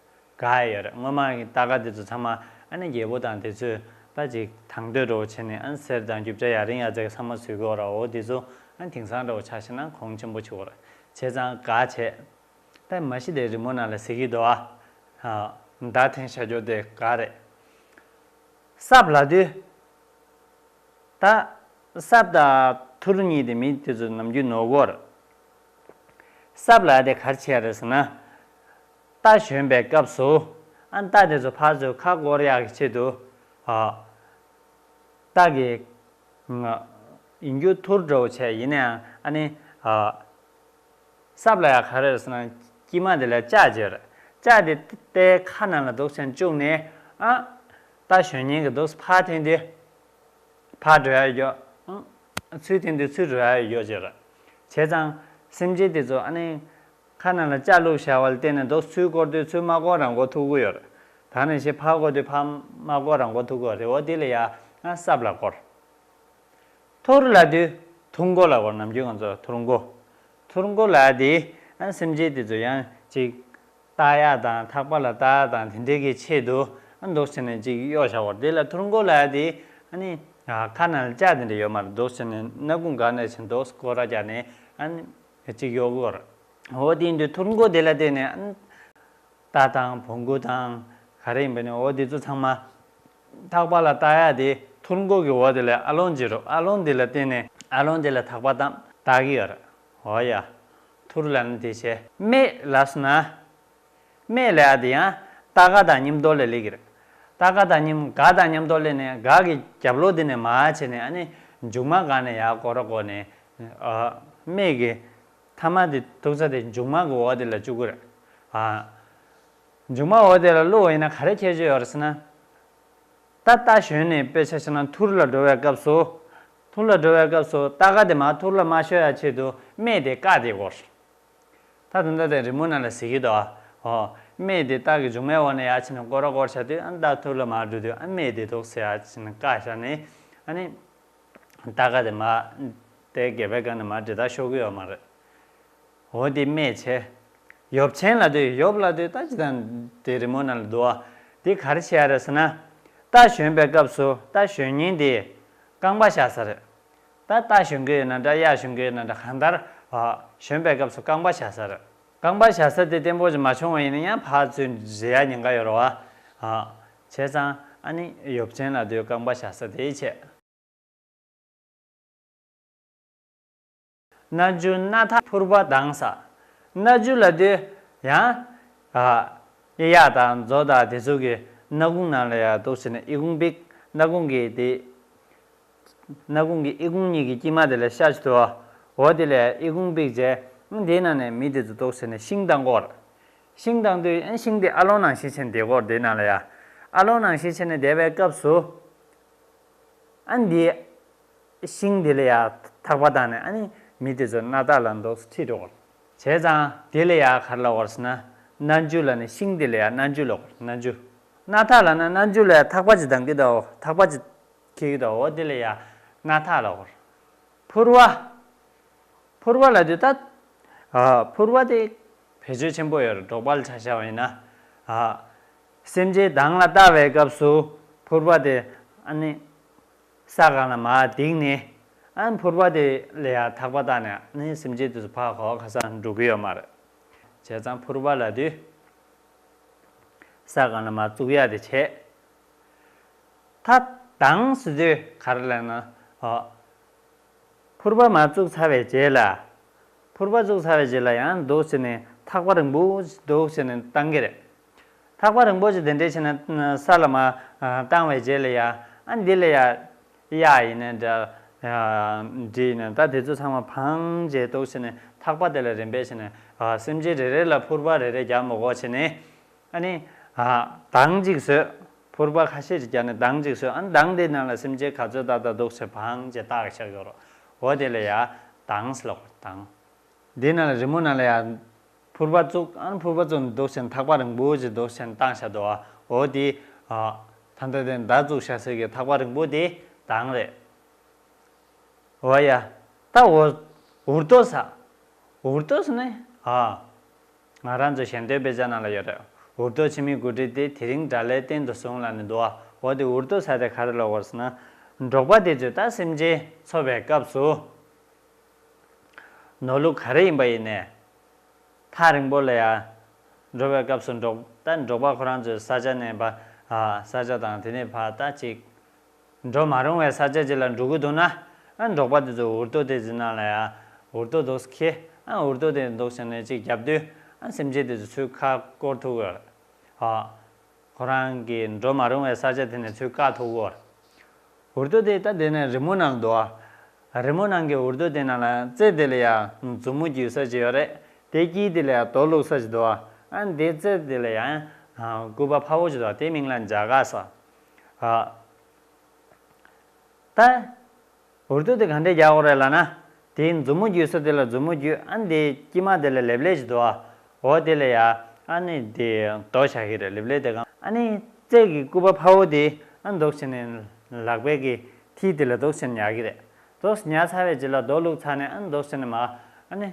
ག་ཡོད་རེད། སྔོན་མ་གི་རྟ་ག་དེ་ཚོ་ཚང་མ་ཨ་ནི་རྒྱལ་པོ་དང་དེ་ཚོས་ད་ཅིག་དང་དོད་འདྲ་བོ་བྱས་ནས་ཨ་ནི་གསེར་དང་རྒྱུ་ཆ་ཡ་རིང་ཡ་ཙག་ཚང་མ་བཟོས་ཀྱི་ཡོད་རེད། འོ་དེ་ཚོ་ཨ་ནི་དེང་སང་འདྲ་བོ་ཆ་བཞག་ན་གོང་ཆེན་པོ་ཆེ་བོ་རེད། བྱས་ཙང་ག་བྱས། ད་མ་གཞི་དེ་རི་མོ་ནང་ལ་གཟིགས་ཀྱི་འདུག་ཨ། ཨ། མདའ་འཐེན་བྱ་རྒྱུ་དེ་ག་རེད། སྲབ་ལབ་དུས། ད་སྲབ་དང་ཐུར་གཉིས་དེ་མི་དེ་ཚོ་ནམ་རྒྱུན་ནོར་གྱི་ཡོད་རེད། སྲབ་ལབ་དེ་ག་རེ་བྱེད་ཡ་རེད་ཟེར་ན། རྟ་ཞོན་པའི་སྐབས་སུ། ཨ། རྟ་དེ་ཚོ་ཕར་ཚུར་ཁ་བསྐོར་ཡག་གི་ཆེད་དུ། ཨ། རྟ་གི། ཨ། ཡིན་རྒྱུ་ཐུར་འདྲ་བོ་བྱས། ཡིན་ནའང་ཨ་ནི། ཨ། སྲབ་ལབ་ཡག་ག་རེ་རེད་ཟེར་ན། དཀྱིལ་མ་དེ་ལ་ལྕགས་བྱས་རེད། ལྕགས་དེ་རྟའི་ཁ་ནང་ལ་འདུག་སེ་བཅུག་ནས། ཨ། རྟ་ཞོན་མཁན་གྱི་འདུག་སེ་ཕར་འཐེན་དུས་ཕར་འགྲོ་ཡག་ཡོད། ཨ། ཚུར་འཐེན་དུས་ཚུར་འགྲོ་ཡག་ཡོད་བྱས་རེད། བྱས་ཙང་སེམས་ཅན་དེ་ཚོ་ཨ་ནི། ཁ་ནང་ལ་ལྕགས་བླུགས་བཞག་པ་ལ་བརྟེན་ནས་འདུག་སེ་ཚུར་བསྐོར་དུས་ཚུར་མ་བསྐོར་རང་བསྐོར་ཐུབ་ཀྱི་ཡོད་རེད། ད་ནང་བཞིན་ཕར་བསྐོར་དུས་ཕར་མ་བསྐོར་རང་བསྐོར་ཐུབ་ཀྱི་ཡོད་རེད། འོ་དེ་ལ་ཡ་ང་སྲབ་ལ་བསྐོར། ཐུར་ལབ་དུས་ཐུར་མགོ་ལ་བསྐོར། ནམ་རྒྱུན་ང་ཚོ་ཐུར་མགོ། ཐུར་མགོ་ལབ་དེ་ཨ་སེམས་ཅན་དེ་ཚོ་ཡང་ཅིག་བཏགས་ཡག་དང་ཐག་པ་ལ་བཏགས་ཡག་དང་དེ་འདྲའི་གི་ཆེད་དུ་ཨ་འདུག་སེ་བྱས་ནས་ཅིག་གཡོགས་བཞག་པ་རེད། དེ་ལ་ཐུར་མགོ་ལབ་དེ་ཨ་ནི། ཨ། ཁ་ནང་ལ་ལྕགས་དེ་འདྲ་ཡོད་མ་རེད། འདུག་སེ་བྱས་ནས་སྣ་ཁུང་སྒང་ནས་བྱས་འདུག་སེ་སྐོར་ར་རྒྱག་ནས་ཨ་ནི་ཅིག་གཡོགས་ཀྱི་ཡོད་རེད། འོ་དེ་ཡིན་དུས་ཐུར་མགོ་དེ་ལ་བརྟེན་ནས་ཨ་ནི། རྟ་དང་བོང་གུ་དང་ག་རེ་ཡིན་པ་ནི་འོ་དེ་ཚོ་ཚང་མ། ཐག་པ་ལ་བཏགས་ཡག་དེ་ཐུར་མགོ་གི་འོག་དེ་ལ་ཨ་ལོང་ཅིག་ཡོད་རེད། ཨ་ལོང་དེ་ལ་བརྟེན་ནས་ཨ་ལོང་དེ་ལ་ཐག་པ་བཏགས་བཏགས་ཀྱི་ཡོད་རེད། འོ་ཡ། ཐུར་ལབ་ན་དེ་བྱས། སྨད་ལབ་སོང་ན། སྨད་ལབ་ཡག་དེ་ཡང་རྟ་ག་དང་མཉམ་དུ་ལ་སླེབས་ཀྱི་རེད། རྟ་ག་དང་མཉམ། ག་དང་མཉམ་དུ་སླེབས་ནས་ག་གི་རྒྱབ་ལོགས་དེ་ནས་མར་བྱས་ནས་ཨ་ནི་མཇུག་མ་སྒང་ནས་ཡར་སྐོར་ར་བསྐོར་ནས། ཨ། སྨད་ཀྱི་མཐའ་མ་དེ་ཐུག་ས་དེ་མཇུག་མ་གི་འོག་དེ་ལ་བཅུག་གི་རེད། ཨ། མཇུག་མ་འོག་དེ་ལ་བླུགས་པ་ཡིན་ན་ག་རེ་ཁྱད་ཆོས་ཡོད་རེད་ཟེར་ན། ད་རྟ་ཞོན་ནས་དཔེ་ཆ་བཞག་ན་ཐུར་ལ་འགྲོ་བའི་སྐབས་སུ། ཐུར་ལ་འགྲོ་བའི་སྐབས་སུ་རྟ་ག་དེ་མར་ཐུར་ལ་མ་ཤོར་ཡག་ཆེད་དུ་སྨད་དེ་བཀག་དེ་བསྐོར། ད་དེ་འདྲ་དེ་རི་མོ་ནང་ལ་གཟིགས་ཀྱི་འདུག་ཨ། འོ། སྨད་དེ་རྟ་གི་མཇུག་མའི་འོག་ནས་ཡར་བྱས་ནས་སྐོར་ར་བསྐོར་བཞག་དུས་ཨ་ནི་རྟ་ཐུར་ལ་མར་འགྲོ་དུས་ཨ་སྨད་དེ་འདུག་སེ་ཡར་བྱས་ནས་བཀག་བཞག་ནས་ཨ་ནི། རྟ་ག་དེ་མར་རྟའི་སྒལ་པའི་སྒང་ནས་མར་འདྲེད་ཐག་ཤོར་གྱི་ཡོད་མ་རེད། འོ་དེ་སྨད་བྱས། ཡོབ་ཆེན་ལབ་དུས་ཡོབ་ལབ་དུས་ད་ཅི་ད་དེ་རི་མོ་ནང་ལ་འདུག་ཨ། དེ་ག་རེ་བྱེད་ཡག་རེད་ཟེར་ན། རྟ་ཞོན་པའི་སྐབས་སུ་རྟ་ཞོན་མཁན་དེ། རྐང་པ་བཞག་ས་རེད། ད་རྟ་ཞོན་གྱི་ཡོད་ན་འདྲ། གཡག་ཞོན་གྱི་ཡོད་ན་འདྲ། གང་ལྟར་ཨ་ཞོན་པའི་སྐབས་སུ་རྐང་པ་བཞག་ས་རེད། རྐང་པ་བཞག་ས་དེ་བརྟན་པོ་ཅིག་མ་བྱུང་བ་ཡིན་ན་ཡང་ཕར་ཚུར་འཛེག་ཡ་ཉེན་ཁ་ཡོད་རེད་བ། ཨ་བྱས་ཙང་ཨ་ནི་ཡོབ་ཆེན་ལབ་དུས་རྐང་པ་བཞག་ས་དེའི་ཆེད། སྣ་འཇུ། སྣ་ཐག་ཕུར་པ་དྭངས་ས། སྣ་འཇུ་ལབ་དུས་ཡང་ཨ་གཡག་དང་མཛོ་དང་དེ་ཚོ་གི་སྣ་ཁུང་ནང་ལ་ཡ་འདུག་བྱས་ནས་ཨི་ཁུང་པིག་སྣ་ཁུང་གི་དེ། སྣ་ཁུང་གི་ཨི་ཁུང་གཉིས་ཀྱི་དཀྱིལ་མ་དེ་ལ་ཤ་ཅིག་འདུག་འོ་དེ་ལ་ཨི་ཁུང་པིག་བྱས། དེའི་ནང་ནས་མི་དེ་ཚོ་འདུག་བྱས་ནས་ཤིང་བཏང་གི་ཡོད་རེད། ཤིང་བཏང་དུས་ཨ་ཤིང་དེ་ཨ་ལོང་ནང་བཞིན་བྱས་ནས་བསྡད་ཀྱི་ཡོད་རེད། དེའི་ནང་ལ་ཡ་ཨ་ལོང་ནང་བཞིན་བྱས་ནས་བསྡད་པའི་སྐབས་སུ། ཨ་འདི་ཤིང་འདི་ལ་ཡ་ཐག་པ་བཏགས་ནས་ཨ་ནི་མི་དེ་ཚོ་སྣ་ཐག་ལ་འདུག་ཁྲིད་འགྲོ་གི་ཡོད་རེད། བྱས་ཙང་དེ་ལ་ཡ་ག་རེ་ལབ་དགོས་ཟེར་ན། སྣ་འཇུ་ལབ་ནས་ཤིང་དེ་ལ་ཡ་སྣ་འཇུ་ལབ་དགོས་རེད། སྣ་འཇུ། སྣ་ཐག་ལབ་ན་སྣ་འཇུ་ལ་ཡ་ཐག་པ་ཅིག་བཏང་གི་འདུག་ཐག་པ་ཅིག་འཁྱེར་གྱི་འདུག་འོ་དེ་ལ་ཡ་སྣ་ཐག་ལབ་དགོས་རེད། ཕུར་པ། ཕུར་པ་ལབ་དུས་ད། ཨ་ཕུར་པ་དེ་བེད་སྤྱོད་ཆེན་པོ་ཡོད་རེད། འབྲོག་པ་ལ་ཆ་བཞག་པ་ཡིན་ན། ཨ་སེམས་ཅན་དང་ལ་བལྟ་བའི་སྐབས་སུ་ཕུར་པ་དེ་ཨ་ནི་ས་སྒང་ལ་མར་བསྡིགས་ནས། ཨ་ཕུར་པ་དེ་ལ་ཡ་ཐག་པ་བཏགས་ནས་ཨ་ནི་སེམས་ཅན་དེ་ཚོ་ཕར་ག་པར་ག་ས་འགྲོ་གི་ཡོད་མ་རེད། བྱས་ཙང་ཕུར་པ་ལབ་དུས་ས་སྒང་ལ་མར་བཙུགས་ཡ་དེ་བྱས། ད་དྭངས་ཟེར་དུས་ག་རེ་ལབ་ན། ཨ་ཕུར་པ་མར་བཙུགས་ཚར་བའི་རྗེས་ལ། ཕུར་པ་བཙུགས་ཚར་བའི་རྗེས་ལ་ཡང་འདུག་བྱས་ནས་ཐག་པ་རིང་པོ་འདུག་བྱས་ནས་བཏང་གི་རེད། ཐག་པ་རིང་པོ་ཞིག་དེ་འདྲས་བྱས་ནས་ས་ལ་མར་བཏང་བའི་རྗེས་ལ་ཡ། ཨ་འདི་ལ་ཡ་གཡག་ཡིན་ནའི་འདྲ། འབྲི་ཡིན་ནའི་ད་དེ་ཚོ་ཚང་མ་འཕངས་བྱས་འདུག་བྱས་ནས་ཐག་པ་དེ་ལ་རིམ་པས་བྱས་ནས་སེམས་ཅན་རེ་རེ་ལ་ཕུར་པ་རེ་རེ་རྒྱག་མི་དགོས་བྱས་ནས། ཨ་ནི། ཨ་གདང་གཅིག་བཟོས། ཕུར་པ་ཁ་ཤས་ཅིག་བརྒྱབ་ནས་གདང་གཅིག་བཟོས། ཨ་ནི་གདང་དེའི་ནང་ལ་སེམས་ཅན་ག་ཚོད་ཏག་ཏག་འདུག་ཟེར་འཕངས་བྱས་བཏགས་བཞག་ཡོད་རེད། འོ་དེ་ལ་ཡ་གདང་ཟེར་ལབ་དགོས་རེད། གདང་། དེའི་ནང་ལ་རི་མོ་ནང་ལ་ཡ་ཕུར་པ་བཙུགས། ཨ་ནི་ཕུར་པ་བཙུགས་ནས་འདུག་བྱས་ནས་ཐག་པ་རིང་པོ་ཅིག་འདུག་བྱས་ནས་བཏང་བཞག་འདུག་པ། འོ་དེ། ཨ་ད་ལྟ་དེ་མདའ་བཙུགས་བཞག་སའི་གི་ཐག་པ་རིང་པོ་དེ་གདང་རེད། འོ་ཡ། ད་འོ། འུར་རྡོ་ཟེར། འུར་རྡོ་ཟེར་ནི། ཨ། ང་རང་ཚོ་ཞལ་འདོན་དཔེ་ཆ་ནང་ལ་ཡོད་རེད། འུར་རྡོ་འཆི་མེད་དགུ་སྒྲིལ་ཏེ། དེ་རིང་དགྲ་ལྷའི་རྟེན་དུ་བཟུང་ལབ་ནས་འདུག་པ། འོ་དེ་འུར་རྡོ་ཟེར་དེ་ག་རེ་ལབ་དགོས་ཟེར་ན། འབྲོག་པ་དེ་ཚོས་ད་སེམས་ཅན་འཚོ་བའི་སྐབས་སུ། ནོར་ལུག་ག་རེ་ཡིན་པ་ཡིན་ནའི། ཐག་རིང་པོ་ལ་ཡ། འགྲོ་བའི་སྐབས་སུ་འབྲོག་ད་འབྲོག་པ་ཁོ་རང་ཚོའི་ས་ཆ་ནས་ཕར། ཨ་ས་ཆ་དང་དེ་ནས་ཕར་ད་ཅིག་འགྲོ་མ་རུང་བའི་ས་ཆ་ཅིག་ལ་འགྲོ་གི་འདུག་ན། ཨ་འབྲོག་པ་དེ་ཚོས་འུར་རྡོ་དེ་ཚོའི་ནང་ལ་ཡ། འུར་རྡོ་འདུག་སེ་འཁྱེར། ཨ་འུར་རྡོ་དེ་འདུག་སེ་ནས་ཅིག་བརྒྱབ་དུས། ཨ་སེམས་ཅན་དེ་ཚོ་ཚུར་ཁ་བསྐོར་ཐུབ་ཀྱི་ཡོད་རེད། ཨ་ཁོ་རང་གི་འགྲོ་མ་རུང་བའི་ས་ཆ་དེ་ནས་ཚུར་བཀག་ཐུབ་ཀྱི་ཡོད་རེད། འུར་རྡོ་དེ་ད་དེ་ནས་རི་མོ་ནང་འདུག་པ། རི་མོ་ནང་གི་འུར་རྡོ་དེ་ནང་ལ་རྩེ་དེ་ལ་ཡ་མཛུབ་མོ་འགྱུར་ས་ཅིག་ཡོད་རེད། དེ་དཀྱིལ་དེ་ལ་ཡ་རྡོ་བླུགས་ས་ཅིག་འདུག་པ། ཨ་དེ་རྩེ་དེ་ལ་ཡ། ཨ་སྐུད་པ་འཕར་པོ་ཅིག་འདུག་པ། དེའི་མིང་ལ་འཇའ་སྒ་ཟེར། ཨ་ད། འུར་རྡོ་དེ་ག་འདྲས་རྒྱག་དགོས་རེད་ལབ་ན། དེའི་མཛུབ་མོ་འགྱུར་ས་དེ་ལ་མཛུབ་མོ་འགྱུར། ཨ་དེའི་དཀྱིལ་མ་དེ་ལ་ལེབ་ལེབ་ཅིག་འདུག་པ། འོ་དེ་ལ་ཡ། ཨ་ནི་དེ་རྡོ་བཞག་གི་རེད། ལེབ་ལེབ་དེ་གང་། ཨ་ནི་རྩེ་གི་སྐུད་པ་འཕར་པོ་དེ། ཨ་འདུག་སེ་ནས་ལག་པའི་གི་མཐིལ་དེ་ལ་འདུག་སེ་ཉར་གི་རེད། འདུག་སེ་ཉར་ཚར་བའི་རྗེས་ལ་རྡོ་བླུགས་ཚར་ནས། ཨ་ནི་འདུག་སེ་ནས་མར། ཨ་ནི།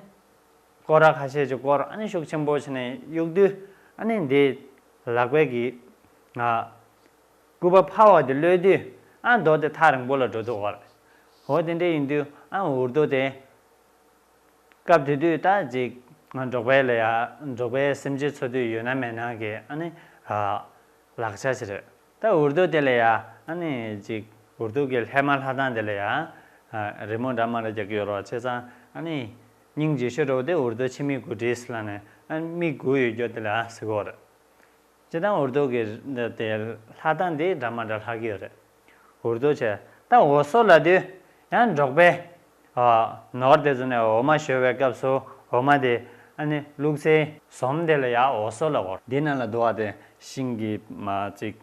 སྐོར་ར་ཁ་ཤས་ཅིག་སྐོར། ཨ་ནི་ཤུགས་ཆེན་པོ་བྱས་ནས་གཡུག་དུས། ཨ་ནི་འདི་ལག་པའི་གི། ཨ་སྐུད་པ་འཕར་བ་དེ་གློད་དུས། ཨ་རྡོ་དེ་ཐག་རིང་པོ་ལ་འགྲོ་ཐུབ་ཀྱི་ཡོད་རེད། འོ་དེ་འདྲ་ཡིན་དུས། ཨ་འུར་རྡོ་དེ། སྐབས་དེ་དུས་ད་ཅིག་འབྲོག་པའི་ལ་ཡ། འབྲོག་པའི་སེམས་ཅན་འཚོ་དུས་ཡོད་ན་མེད་ན་གི། ཨ་ནི། ཨ་ལག་ཆ་ཞིག་རེད། ད་འུར་རྡོ་དེ་ལ་ཡ། ཨ་ནི་ཅིག་འུར་རྡོ་གི་ལྷས་མ་ལྷ་ཐང་དེ་ལ་ཡ། ཨ་རི་མོ་འདྲ་མི་འདྲ་རྒྱག་གི་ཡོད་རེད་པ། བྱས་ཙང་ཨ་ནི། སྙིང་རྗེ་ཤོས་འདྲ་བོ་དེ་འུར་རྡོ་འཆི་མེད་དགུ་སྒྲིལ་ལབ་ནས། ཨ་མིག་དགུ་ཡོད་རྒྱུ་དེ་ལ་ཟེར་གྱི་ཡོད་རེད། སྤྱིར་བཏང་འུར་རྡོ་གི་དེ་ལྷ་ཐང་དེ་འདྲ་མི་འདྲ་ལྷག་གི་ཡོད་རེད། འུར་རྡོ་བྱས། ད་འོ་ཟོ་ལབ་དུས་ཡང་འབྲོག་པའི། ཨ་ནོར་དེ་ཚོ་ནས་འོ་མ་བཞོ་བའི་སྐབས་སུ། འོ་མ་དེ་ཨ་ནི་བླུགས་སའི་ཟོམ་དེ་ལ་ཡ་འོ་ཟོ་ལབ་ཀྱི་ཡོད་རེད། འདི་ནང་ལ་འདུག་པ་དེ་ཤིང་གི་མ་ཅིག་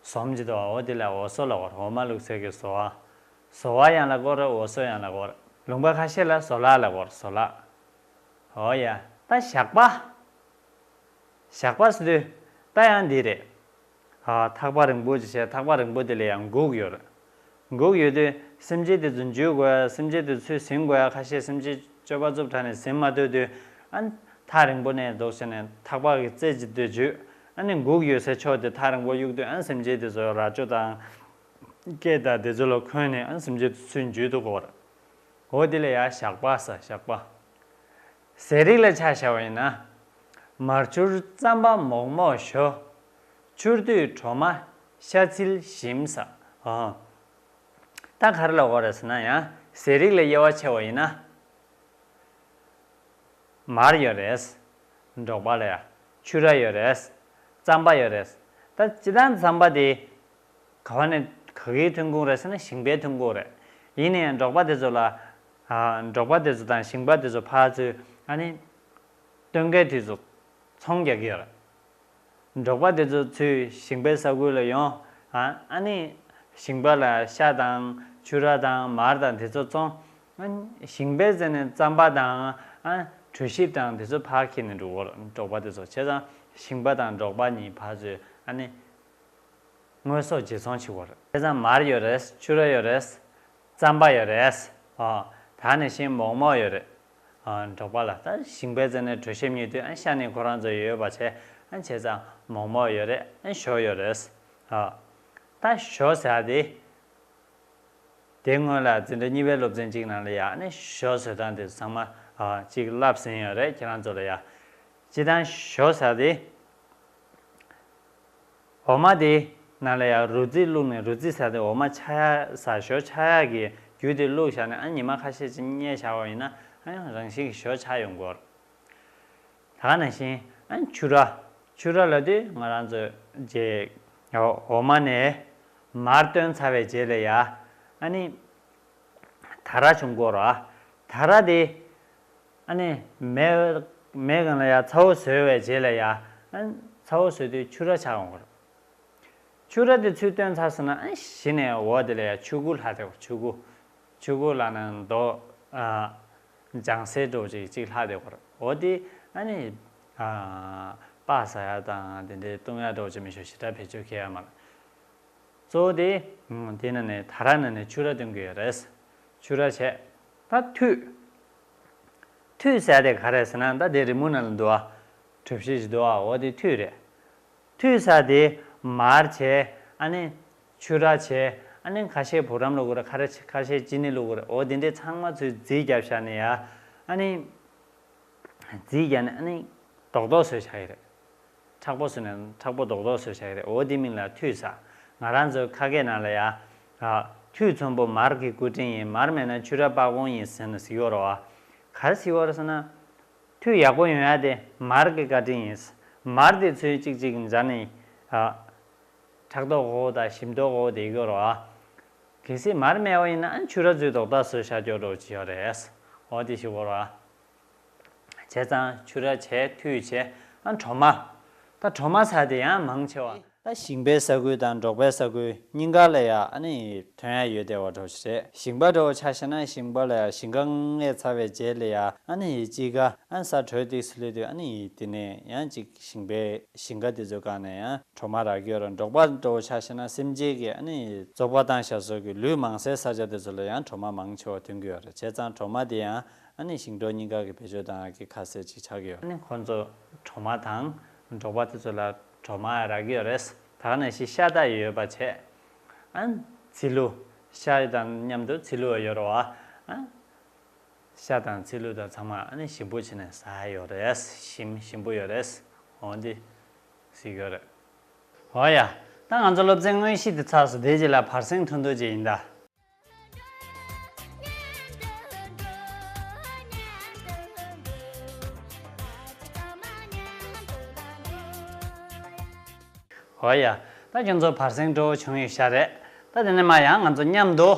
ཟོམ་ཅིག་འདུག་པ། འོ་དེ་ལ་འོ་ཟོ་ལབ་ཀྱི་ཡོད་རེད། འོ་མ་བླུགས་སའི་གི་ཟོ་བ། ཟོ་བ་ཡང་ལབ་ཀྱི་ཡོད་རེད། འོ་ཟོ་ཡང་ལབ་ཀྱི་ཡོད་རེད། ལུང་པ་ཁ་ཤས་ལ་ཟོ་ལག་ལབ་ཀྱི་ཡོད་རེད། ཟོ་ལག་འོ་ཡ། ད་ཞགས་པ། ཞགས་པ་ཟེར་དུས་ད་ཡང་འདི་རེད། ཨ་ཐག་པ་རིང་པོ་ཅིག་བྱས། ཐག་པ་རིང་པོ་དེ་ལ་ཡང་འགུག་ཡོད་རེད། འགུག་ཡོད་དུས་སེམས་ཅན་དེ་ཚོ་འཇུས་དགོས་ཡ། སེམས་ཅན་དེ་ཚོས་ཟིན་དགོས་ཡ། ཁ་ཤས་སེམས་ཅན་སྤྱོད་པ་རྩུབ་དྲགས་ནས་ཟིན་མ་ཐུབ་དུས། ཨ་ཐག་རིང་པོ་ནས་འདུག་སེ་ནས་ཐག་པ་གི་རྩེ་ཅིག་དེ་འཇུས། ཨ་ནི་འགུག་ཡོད་སའི་ཕྱོགས་དེ་ཐག་རིང་པོ་གཡུག་དུས། ཨ་སེམས་ཅན་དེ་ཚོ་རྭ་ཅོ་དང་། སྐད་དང་དེ་ཚོ་ལ་འཁོན་ནས་ཨ་སེམས་ཅན་ཚུར་འཇུས་འདུག་གོ་བར། འོ་དེ་ལ་ཡ་ཞགས་པ་ཟེར། ཞགས་པ། ཟས་རིགས་ལ་ཆ་བཞག་པ་ཡིན་ན། མར་ཆུར་རྩམ་པ་མོག་མོག་ཞོ། ཆུར་དུས་གྲོ་མ་ཤ་ཚིལ་ཞིམ་ཟེར། ཨོ། ད་ག་རེ་ལབ་དགོས་རེད་ཟེར་ན་ཡང་ཟས་རིགས་ལ་དབྱེ་བ་ཕྱེ་བ་ཡིན་ན། མར་ཡོད་རེད། འབྲོག་པ་ལ་ཡ། ཆུ་ར་ཡོད་རེད། རྩམ་པ་ཡོད་རེད། ད་སྤྱིར་བཏང་རྩམ་པ་དེ་ག་བ་ནས་ག་གིས་ཐོན་གྱི་ཡོད་རེད་ཟེར་ན་ཞིང་པས་ཐོན་གྱི་ཡོད་རེད། ཡིན་ནའི་འབྲོག་པ་དེ་ཚོ་ལ། ཨ། འབྲོག་པ་དེ་ཚོ་དང་ཞིང་པ་དེ་ཚོ་ཕར་ཚུར་ཨ་ནི་སྟོན་ཁའི་དུས་སུ་ཚོང་རྒྱག་གི་ཡོད་རེད། འབྲོག་པ་དེ་ཚོ་ཚུར་ཞིང་པའི་ས་ཁུལ་ལ་ཡོང་། ཨ། ཨ་ནི་ཞིང་པ་ལ་ཤ་དང་ཆུ་ར་དང་མར་དང་དེ་ཚོ་བཙོང་། ཨ་ནི་ཞིང་པས་བཙལ་ནས་རྩམ་པ་དང་། ཨ། གྲོ་ཞིབ་དང་དེ་ཚོ་ཕར་འཁྱེར་ནས་འགྲོ་གི་ཡོད་རེད། འབྲོག་པ་དེ་ཚོ། བྱས་ཙང་ཞིང་པ་དང་འབྲོག་པ་གཉིས་ཕར་ཚུར་ཨ་ནི་དངོས་ཟོག་བརྗེ་ཚོང་བྱེད་ཀྱི་ཡོད་རེད། བྱས་ཙང་མར་ཡོད་རེད། ཆུ་ར་ཡོད་རེད། རྩམ་པ་ཡོད་རེད། ཨ། ད་ནང་བཞིན་མོག་མོག་ཡོད་རེད། ཨ། འབྲོག་པ་ལ་ད་ཞིང་པས་བཙལ་ནས་གྲོ་ཞིབ་རྙེད་དུས་ཨ་ཤ་ནི་ཁོ་རང་ཚོ་ཡོད་པ་བྱས། ཨ། བྱས་ཙང་མོག་མོག་ཡོད་རེད། ཨ། ཞོ་ཡོད་རེད། ཨ། ད་ཞོ་ཟེར་ཡ་དེ། དེ་སྔོན་ལ་འཛིན་གྲྭ་གཉིས་པའི་སློབ་ཚན་གཅིག་ནང་ལ་ཡ་ཨ་ནི་ཞོ་བཟོ་སྟངས་དེ་ཚང་མ། ཨ། གཅིག་བསླབས་ཟིན་ཡོད་རེད་ཁྱེད་རང་ཚོ་ལ་ཡ། སྤྱིར་བཏང་ཞོ་ཟེར་དེ། འོ་མ་དེ་ནང་ལ་ཡ་རོ་རྩི་བླུགས་ནས། རོ་རྩི་ཟེར་དེ་འོ་མ་ཆགས་ཡ་ཟེར། ཞོ་ཆགས་ཡ་གི་རྒྱུ་དེ་བླུགས་བཞག་ནས་ཨ་ཉི་མ་ཁ་ཤས་ཅིག་བསྙལ་བཞག་པ་ཡིན་ན་ཨ་ཡང་རང་བཞིན་གྱིས་ཞོ་ཆགས་ཡོང་གི་ཡོད་རེད། ད་ག་ནང་བཞིན་ཨ་ཆུ་ར། ཆུ་ར་ལབ་དུས་ང་རང་ཚོ་རྗེས་འོ་མ་ནས་མར་བཏོན་ཚར་བའི་རྗེས་ལ་ཡ་ཨ་ནི་ད་ར་བྱུང་གི་ཡོད་རེད། ད་ར་དེ་ཨ་ནི་མེ་མེ་སྒང་ལ་ཡ་ཚ་བོ་བཟོས་པའི་རྗེས་ལ་ཡ། ཨ། ཚ་བོ་བཟོས་དུས་ཆུ་ར་ཆགས་ཡོང་གི་རེད། ཆུ་ར་དེ་ཚུར་བཏོན་ཚར་སོང་ན་ཨ་གཞི་ནས་འོ་དེ་ལ་ཡ་ཆུ་ཁུ་ལྷག་བསྡད་ཡོད་རེད། ཆུ་ཁུ། ཆུ་ཁུ་ལབ་ན་མདོག་ཨ། ལྗང་སེར་འདྲ་བོ་ཅིག་ཅིག་ལྷག་བསྡད་ཡོད་རེད། འོ་དེ་ཨ་ནི། ཨ། སྤགས་ཟ་ཡ་དང་དེ་འདྲའི་བཏུང་ཡ་འདྲ་བོ་ཅིག་མི་ཤོག་ཞེ་དྲག་བེད་སྤྱོད་འཁེལ་ཡ་མ་རེད། གཙོ་བོ་དེ། ཨ། དེ་ནང་ནས་ད་ར་ནང་ནས་ཆུ་ར་བཏོན་གྱི་ཡོད་རེད། ཆུ་ར་བྱས། ད་ཐུད། ཐུད་ཟེར་དེ་ག་རེ་ཟེར་ན་ད་དེ་རི་མོ་ནང་ལ་འདུག་ཨ། གྲུ་བཞི་ཞིག་འདུག་ཨ། འོ་དེ་ཐུད་རེད། ཐུད་ཟེར་དེ་མར་བྱས། ཨ་ནི་ཆུ་ར་བྱས། ཨ་ནི་ཁ་ཤས་བུ་རམ་བླུགས་ཀྱི་རེད། ཁ་ར་ཁ་ཤས་ཅི་ནི་བླུགས་ཀྱི་རེད། འོ་དེ་འདྲས་ཚང་མ་ཚུར་རྫིས་བརྒྱབ་བཞག་ནས་ཡ། ཨ་ནི་རྫིས་བརྒྱབ་ནས་ཨ་ནི་རྡོག་རྡོག་བཟོས་བཞག་གི་རེད། མཁྲེགས་པོ་བཟོས་ནས་མཁྲེགས་པོ་རྡོག་རྡོག་བཟོས་བཞག་གི་རེད། འོ་དེ་མིང་ལ་ཐུད་ཟེར། ང་རང་ཚོའི་ཁ་སྐད་ནང་ལ་ཡ། ཨ། ཐུད་ཚོམ་བུ་མར་གྱི་སྐུ་དྲིན་ཡིན། མར་མེད་ན་ཆུ་ར་སྤགས་ཀོང་ཡིན་ཟེར་ནས་ཟེར་གྱི་ཡོད་རེད་བ། ག་རེ་ཟེར་གྱི་ཡོད་རེད་ཟེར་ན། ཐུད་ཡག་པོ་ཡོང་ཡ་དེ་མར་གྱི་བཀའ་དྲིན་ཡིན། མར་དེ་ཚུར་གཅིག་གཅིག་སྦྱར་ནས། ཨ། ཕྲག་དོག་འོ་དང་ཞིམ་མདོག་འོ་དེ་ཡོད་རེད་བ། གལ་སྲིད་མར་མེད་པ་ཡིན་ན་ཨ་ཆུ་ར་ཚུར་རྡོག་རྡོག་བཟོས་བཞག་རྒྱུ་འདྲ་བོ་ཅིག་ཡོད་རེད། འོ་དེ་ཞིག་གོ་ར། བྱས་ཙང་ཆུ་ར་བྱས། ཐུད་བྱས། ཨ་གྲོ་མ། ད་གྲོ་མ་ཟེར་དེ་ཡང་མང་ཆེ་བ་ད་ཞིང་པའི་ས་ཁུལ་དང་འབྲོག་པའི་ས་ཁུལ་གཉིས་ཀ་ལ་ཡ་ཨ་ནི་ཐོན་ཡ་ཡོད་བསྡད་པ་འདྲ་བོ་ཞིག་རེད། ཞིང་པ་འདྲ་བོ་ཆ་བཞག་ན་ཞིང་པ་ལ་ཡ་ཞིང་ཁ་བརྔས་ཚར་བའི་རྗེས་ལ་ཡ་ཨ་ནི་དཔྱིད་ཀ་ཨ་ས་དྲོད་ཏོག་ཙམ་སླེབས་དུས་ཨ་ནི་དེ་ནས་ཡང་ཅིག་ཞིང་པའི་ཞིང་ཁ་དེ་ཚོའི་སྒང་ནས་ཡང་གྲོ་མ་རག་གི་ཡོད་རེད། འབྲོག་པ་འདྲ་བོ་ཆ་བཞག་ན་སེམས་ཅན་གྱི་ཨ་ནི་བཙོག་པ་བཏང་བཞག་སོགས་ཀྱི་ལུད་མང་སའི་ས་ཆ་དེ་ཚོ་ལ་ཡང་གྲོ་མ་མང་ཆེ་བ་ཐོན་གྱི་ཡོད་རེད། བྱས་ཙང་གྲོ་མ་དེ་ཡང་ཨ་ནི་ཞིང་འབྲོག་གཉིས་ཀ་གི་བེད་སྤྱོད་བཏང་ཡག་གི་ཁ་ཟས་ཅིག་ཆགས་ཀྱི་ཡོད། ཨ་ནི་ཁོ་ཚོ་གྲོ་མ་དང་འབྲོག་པ་དེ་ཚོ་ལ་གྲོ་མ་རག་གི་ཡོད་རེད། ད་ག་ནང་བཞིན་ཤ་སྟག་ཡོད་པ་བྱས། ཨ་ནི་ཚིལ་ལུ། ཤ་དང་མཉམ་དུ་ཚིལ་ལུ་ཡོད་རེད་བ། ཨ། ཤ་དང་ཚིལ་ལུ་དང་ཚང་མ་ཨ་ནི་ཞིམ་པོ་བྱས་ནས་ཟ་ཡ་ཡོད་རེད། ཞིམ་ཞིམ་པོ་ཡོད་རེད། འོ་འདི་ཟེར་གྱི་ཡོད་རེད། འོ་ཡ། ད་ང་ཚོ་སློབ་ཚན་དངོས་གཞི་འདི་ཚར་སོང་། དེའི་རྗེས་ལ་བར་གསེང་ཐུང་ཐུང་ཅིག་ཡིན་ད། འོ་ཡ། ད་ཁྱོད་ཚོ་བར་གསེང་སྤྲོ་བོ་བྱུང་ཡོད་ཤག་རེད། ད་དེ་ནས་མར་ཡང་ང་ཚོ་མཉམ་དུ་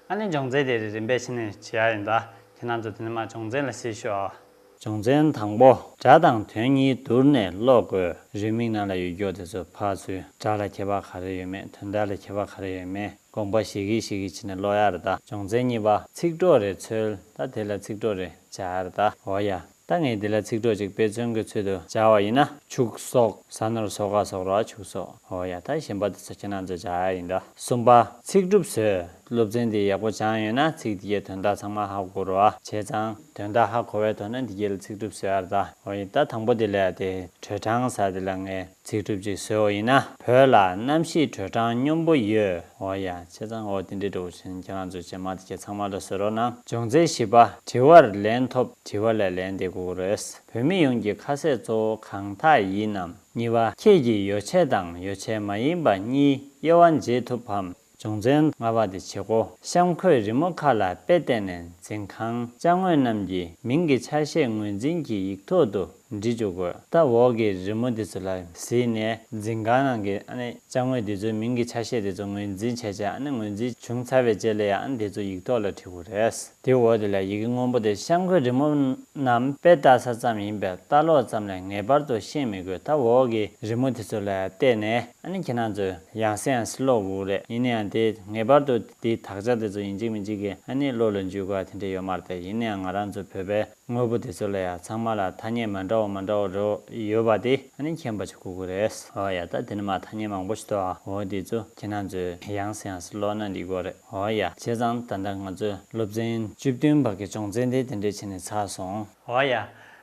ཨ་ནི་སྦྱོང་ཚན་དེ་རིམ་པས་ཕྱི་ནས་བྱེད་ཡ་ཡིན་ད། ཁྱེད་རང་ཚོ་དེ་ནས་མར་སྦྱོང་ཚན་ལ་གཟིགས་ཤོག། སྦྱོང་ཚན་དང་པོ། སྒྲ་དང་དོན་གཉིས་བསྡུར་ནས་ཀློག་དགོས། རེའུ་མིག་ནང་ལ་ཡོད་རྒྱུ་དེ་ཚོ་ཕར་ཚུར། སྒྲ་ལ་ཁྱད་པར་ག་རེ་ཡོད་མེད། དོན་དག་ལ་ཁྱད་པར་ག་རེ་ཡོད་མེད། དགོངས་པ་བཞེས་ཀྱིན་བཞེས་ཀྱིན་བྱས་ནས་ཀློག་ཡ་རེད་ད། སྦྱོང་ཚན་གཉིས་པ། ཚིག་གྲོགས་རེ་འཚོལ། ད་དེ་ལ་ཚིག་གྲོགས་རེ་སྦྱར་ཡ་རེད་ད། འོ་ཡ། ད་ངས་འདི་ལ་ཚིག་གྲོགས་ཅིག་དཔེ་མཚོན་གྱི་ཚུལ་དུ་སྦྱར་བ་ཡིན་ན། ཕྱུགས་ཟོག། ཟ་ནོར་ཟོག་ག་ཟོག་ར་ཕྱུགས་ཟོག། འོ་ཡ། ད་གཞན་པ་དེ་ཚོ་ཁྱེད་རང་ཚོས་སྦྱར་ཡ་ཡིན་ད། གསུམ་པ། ཚིག་གྲུབ་བཟོས། སློབ་ཚན་དེ་ཡག་པོ་སྦྱངས་ཡོད་ན་ཚིག་དེ་གའི་དོན་དག་ཚང་མ་ཧ་གོ་རོགས་ཨ། བྱས་ཙང་དོན་དག་ཧ་གོ་བའི་ཐོག་ནས་དེ་གའི་ལ་ཚིག་གྲུབ་བཟོ་ཡ་རེད་ད། འོ་ཡིན་ད་དང་པོ་དེ་ལ་ཡ་དེ་དྲོད་གྲང་ཟེར་དེ་ལ་ངས་ཚིག་གྲུབ་ཅིག་བཟོས་པ་ཡིན་ན། བོད་ལ་གནམ་གཤིས་དྲོད་གྲང་སྙོམས་པོ་ཡོད། འོ་ཡ་བྱས་ཙང་འོ་དེ་འདྲའི་འདྲ་བོ་བྱས་ནས་ཁྱེད་རང་ཚོས་རྗེས་མ་དེ་གའི་ཚང་མ་ལ་བཟོ་རོགས་གནང་། སྦྱོང་ཚན་བཞི་པ། དྲི་བར་ལན་ཐོབ། དྲི་བ་ལ་ལན་འདེབས་དགོས་ཀྱི་རེད། བོད་མི་ཡོངས་ཀྱི་ཁ་ཟས་གཙོ་བོ་གང་དག་ཡིན་ནམ། གཉིས་པ། ཁྱེད་ཀྱིས་ཡོ་བྱད་དང་ཡོ་བྱད་མ་ཡིན་པ་གཉིས་དབྱེ་བ་འབྱེད་ཐུབ་བམ། སྦྱོང་ཚན་ལྔ་པ་དེ་བྱེད་སྒོ། གཤམ་འཁོད་རི་མོ་ཁག་ལ་དཔེ་བལྟས་ནས་འཛིན་ཁང་ཅ་དངོས་རྣམས་ཀྱི་མིང་གི་ཆ་ཤས་ངོས་འཛིན་གྱི་ཡིག་ཐོག་ཏུ་འབྲི་འཇུག་དགོས། ད་འོག་གི་རི་མོ་དེ་ཚོ་ལ་གཟིགས་ནས་འཛིན་ཁང་ནང་གི་ཨ་ནི་ཅ་དངོས་དེ་ཚོའི་མིང་གི་ཆ་ཤས་དེ་ཚོ་ངོས་འཛིན་བྱས་བྱས། ཨ་ནི་ངོས་འཛིན་བྱུང་ཚར་བའི་རྗེས་ལ་ཡང་ཨ་ནི་དེ་ཚོ་ཡིག་ཐོག་ལ་བྲིས་དགོས་རེད། དེ་འོག་དེ་ལ་ཡི་གེ་སྔོན་པོ་དེ། གཤམ་འཁོད་རི་མོ་རྣམས་དཔེ་ལྟ་ས་ཙམ་ཡིན་པས་ལྟ་ཀློག་ཙམ་ལས་ངེས་པར་དུ་ཤེས་མི་དགོས། ད་འོག་གི་རི་མོ་དེ་ཚོ་ལ་བལྟས་ནས་ཨ་ནི་ཁྱེད་རང་ཚོས་ཡང་སེ་ཡང་སེ་ཀློག་དགོས་རེད། ཡིན་ན་ཡང་དེ་ངེས་པར་དུ་དེའི་དག་ཆ་དེ་ཚོ་ཡིན་གཅིག་མིན་གཅིག་གི་ཨ་ནི་བློ་ལ་འཇུག་དགོས་དེ་འདྲ་ཡོད་མ་རེད། དེ་ཡིན་ན་ཡང་ང་རང་ཚོ་བོད་པའི་དངོས་པོ་དེ་ཚོ་ལ་ཡང་ཚང་མ་ལ་ཐ་སྙད་མ་འདྲ་བ་མ་འདྲ་བ་རོ་ཡོད་པ་དེ་ཨ་ནི་མཁྱེན་པ་ཅིག་དགོས་ཀྱི་རེད། འོ་ཡ་ད་དེ་ནི་མ་ཐ་སྙད་མང་པོ་ཞིག་འདུག་ཨ། འོ་དེ་ཚོ་ཁྱེད་རང་ཚོས་ཡང་སེ་ཡང་སེ་ཀློག་ན་འགྲིག་གི་རེད། འོ་ཡ། བྱས་ཙང་ད་ལྟ་ང་ཚོས་སློབ་ཚན་བཅུ་བདུན་པ་གི་སྦྱོང་ཚན་དེ་དེ་འདྲས་བྱས་ནས་ཚར་སོང་། འོ་ཡ།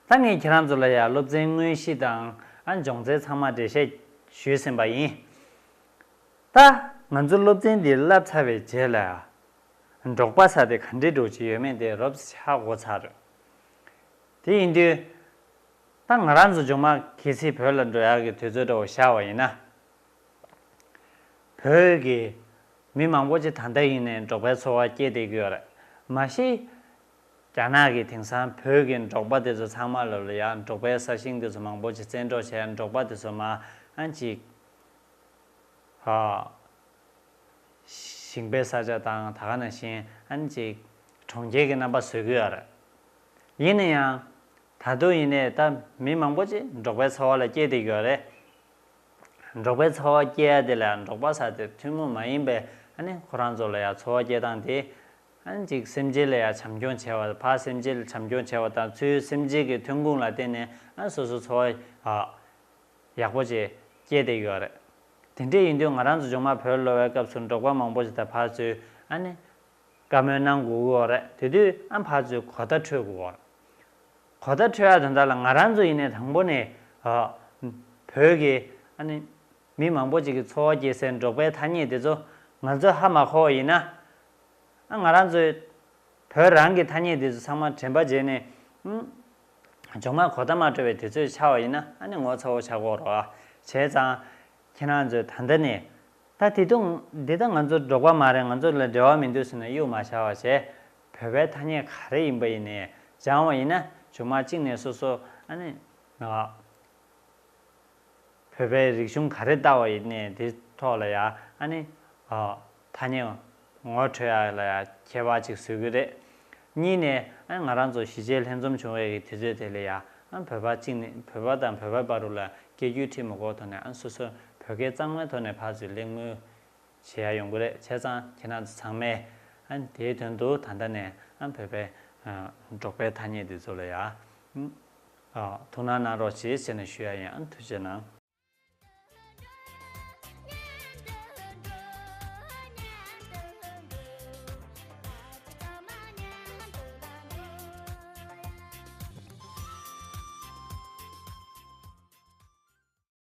ད་ངས་ཁྱེད་རང་ཚོ་ལ་ཡ་སློབ་ཚན་དངོས་གཞི་དང་ཨ་སྦྱོང་ཚན་ཚང་མ་འགྲེལ་བཤད་ཞུས་ཟིན་པ་ཡིན། ད་ང་ཚོ་སློབ་ཚན་འདི་བསླབ་ཚར་བའི་རྗེས་ལ་ཡ་འབྲོག་པ་ཟེར་དེ་ག་འདྲས་འདྲ་བོ་ཅིག་ཡོད་མེད་དེ་རོབ་ཙམ་ཧ་གོ་ཚར་རེད། དེ་ཡིན་དུས། ད་ང་རང་ཚོ་མཇུག་མ་གལ་སྲིད་བོད་ལ་འགྲོ་ཡག་གི་དུས་ཚོད་འདྲ་བོ་ཤར་བ་ཡིན་ན། བོད་ཀྱི་མི་མང་པོ་ཅིག་ད་ལྟ་ཡིན་ནའི་འབྲོག་པའི་འཚོ་བ་སྐྱེལ་བསྡད་ཀྱི་ཡོད་རེད། མ་གཞི་རྒྱ་ནག་གིས་དེང་སང་བོད་ཀྱི་འབྲོག་པ་དེ་ཚོ་ཚང་མ་ལ་ལ་ཡ་འབྲོག་པའི་ས་ཞིང་དེ་ཚོ་མང་པོ་ཅིག་བཙན་འཕྲོག་བྱས། འབྲོག་པ་དེ་ཚོ་མ་ཨ་ཅིག་ཧ། ཞིང་པའི་ས་ཆ་དང་ད་ག་ནང་བཞིན་ཨ་ནི་ཅིག་གྲོང་ཁྱེར་གྱི་རྣམ་པ་བཟོ་གི་ཡོད་རེད། ཡིན་ན་ཡང་། ད་དུང་ཡིན་ནའི་ད་མི་མང་པོ་ཅིག་འབྲོག་པའི་འཚོ་བ་ལ་སྐྱེལ་བསྡད་ཀྱི་ཡོད་རེད། འབྲོག་པའི་འཚོ་བ་སྐྱེལ་ཡ་དེ་ལ་ཡང་འབྲོག་པ་ཟེར་དེ་ཐུན་མོང་མ་ཡིན་པའི་ཨ་ནི་ཁོ་རང་ཚོ་ལ་ཡང་འཚོ་བ་སྐྱེལ་སྟངས་དེ། ཨ་ནི་ཅིག་སེམས་ཅན་ལ་ཡང་བྱམས་སྐྱོང་བྱས་པ། ཕར་སེམས་ཅན་ལ་བྱམས་སྐྱོང་བྱས་པ་དང་ཚུར་སེམས་ཅན་གྱི་ཐོན་ཁུངས་ལ་བརྟེན་ནས་ཨ་ནི་སོ་སོ་འཚོ་བ་ཡག་པོ་ཅིག་སྐྱེལ་བསྡད་ཡོད་རེད། དེ་འདྲས་ཡིན་དུས་ང་རང་ཚོ་མཇུག་མ་བོད་ལ་ལོག་པའི་སྐབས་སུ་འབྲོག་པ་མང་པོ་ཞིག་དང་ཕར་ཚུར་ཨ་ནི་བཀའ་མོལ་གནང་དགོས་ཀྱི་ཡོད་རེད། དེ་དུས་ཨ་ཕར་ཚུར་གོ་བརྡ་འཕྲོད་དགོས་ཀྱི་ཡོད་རེད། གོ་བརྡ་འཕྲོད་ཡག་དོན་དག་ལ་ང་རང་ཚོ་ཡིན་ནའི་དང་པོ་ནས་ཨ་བོད་ཀྱི་ཨ་ནི་མི་མང་པོ་ཅིག་གི་འཚོ་བ་སྐྱེལ་སའི་འབྲོག་པའི་ཐ་སྙད་དེ་ཚོ་ང་ཚོས་ཧ་མ་གོ་བ་ཡིན་ན། ཨ་ང་རང་ཚོས་བོད་རང་གི་ཐ་སྙད་དེ་ཚོ་ཚང་མ་དྲན་པ་བརྗེད་ནས། ཨུམ། མཇུག་མ་གོ་བརྡ་མ་འཕྲོད་པའི་དུས་ཚོད་ཆགས་པ་ཡིན་ན་ཨ་ནི་ངོ་ཚ་བོ་ཆགས་ཀྱི་ཡོད་རེད་བ། བྱས་ཙང་། ཁྱེད་རང་ཚོས་ད་ལྟ་ནས། ད་དེ་དུང་འདི་ད་ང་ཚོ་འབྲོག་པ་མ་རེད། ང་ཚོ་ལ་འབྲེལ་བ་མི་འདུག་ཟེར་ནས་གཡུག་མ་བཞག་པ་བྱས། བོད་པའི་ཐ་སྙད་ག་རེ་ཡིན་པ་ཡིན་ནའི་སྦྱང་བ་ཡིན་ན་མཇུག་མ་གཅིག་ནས་སོ་སོ་ཨ་ནི། ང་། བོད་པའི་རིག་གཞུང་ག་རེ་ལྟ་བ་ཡིན་ནའི་དེ་ཐོག་ལ་ཡ་ཨ་ནི་ཨ་ཐ་སྙད་ངོ་འཕྲོད་ཡ་ལ་ཡ་ཁྱད་པར་ཅིག་བཟོ་གི་རེད། གཉིས་ནས་ཨ་ནི་ང་རང་ཚོ་གཞིས་བྱེས་ལྷན་འཛོམས་བྱུང་བའི་གི་དུས་ཚོད་དེ་ལ་ཡ་ཨ་བོད་པ་གཅིག་ནས་བོད་པ་དང་བོད་པའི་བར་དུ་ལ་སྐད་སྒྱུར་ཁྲིད་མི་དགོས་ཐོག་ནས་ཨ་སོ་སོ་བོད་སྐད་གཙང་མའི་ཐོག་ནས་ཕར་ཚུར་གླེང་མོལ་བྱེད་ཡ་ཡོང་གི་རེད། བྱས་ཙང་ཁྱེད་རང་ཚོ་ཚང་མས་ཨ་ནི་དེའི་དོན་དུ་ད་ལྟ་ནས་ཨ་བོད་པའི་ཨ་འབྲོག་པའི་ཐ་སྙད་དེ་ཚོ་ལ་ཡ་ཨ་ཐུགས་སྣང་གནང་རོགས་ཞེས་ཟེར་ནས་ཞུ་ཡ་ཡིན། ཨ་ཐུགས་རྗེ་གནང་།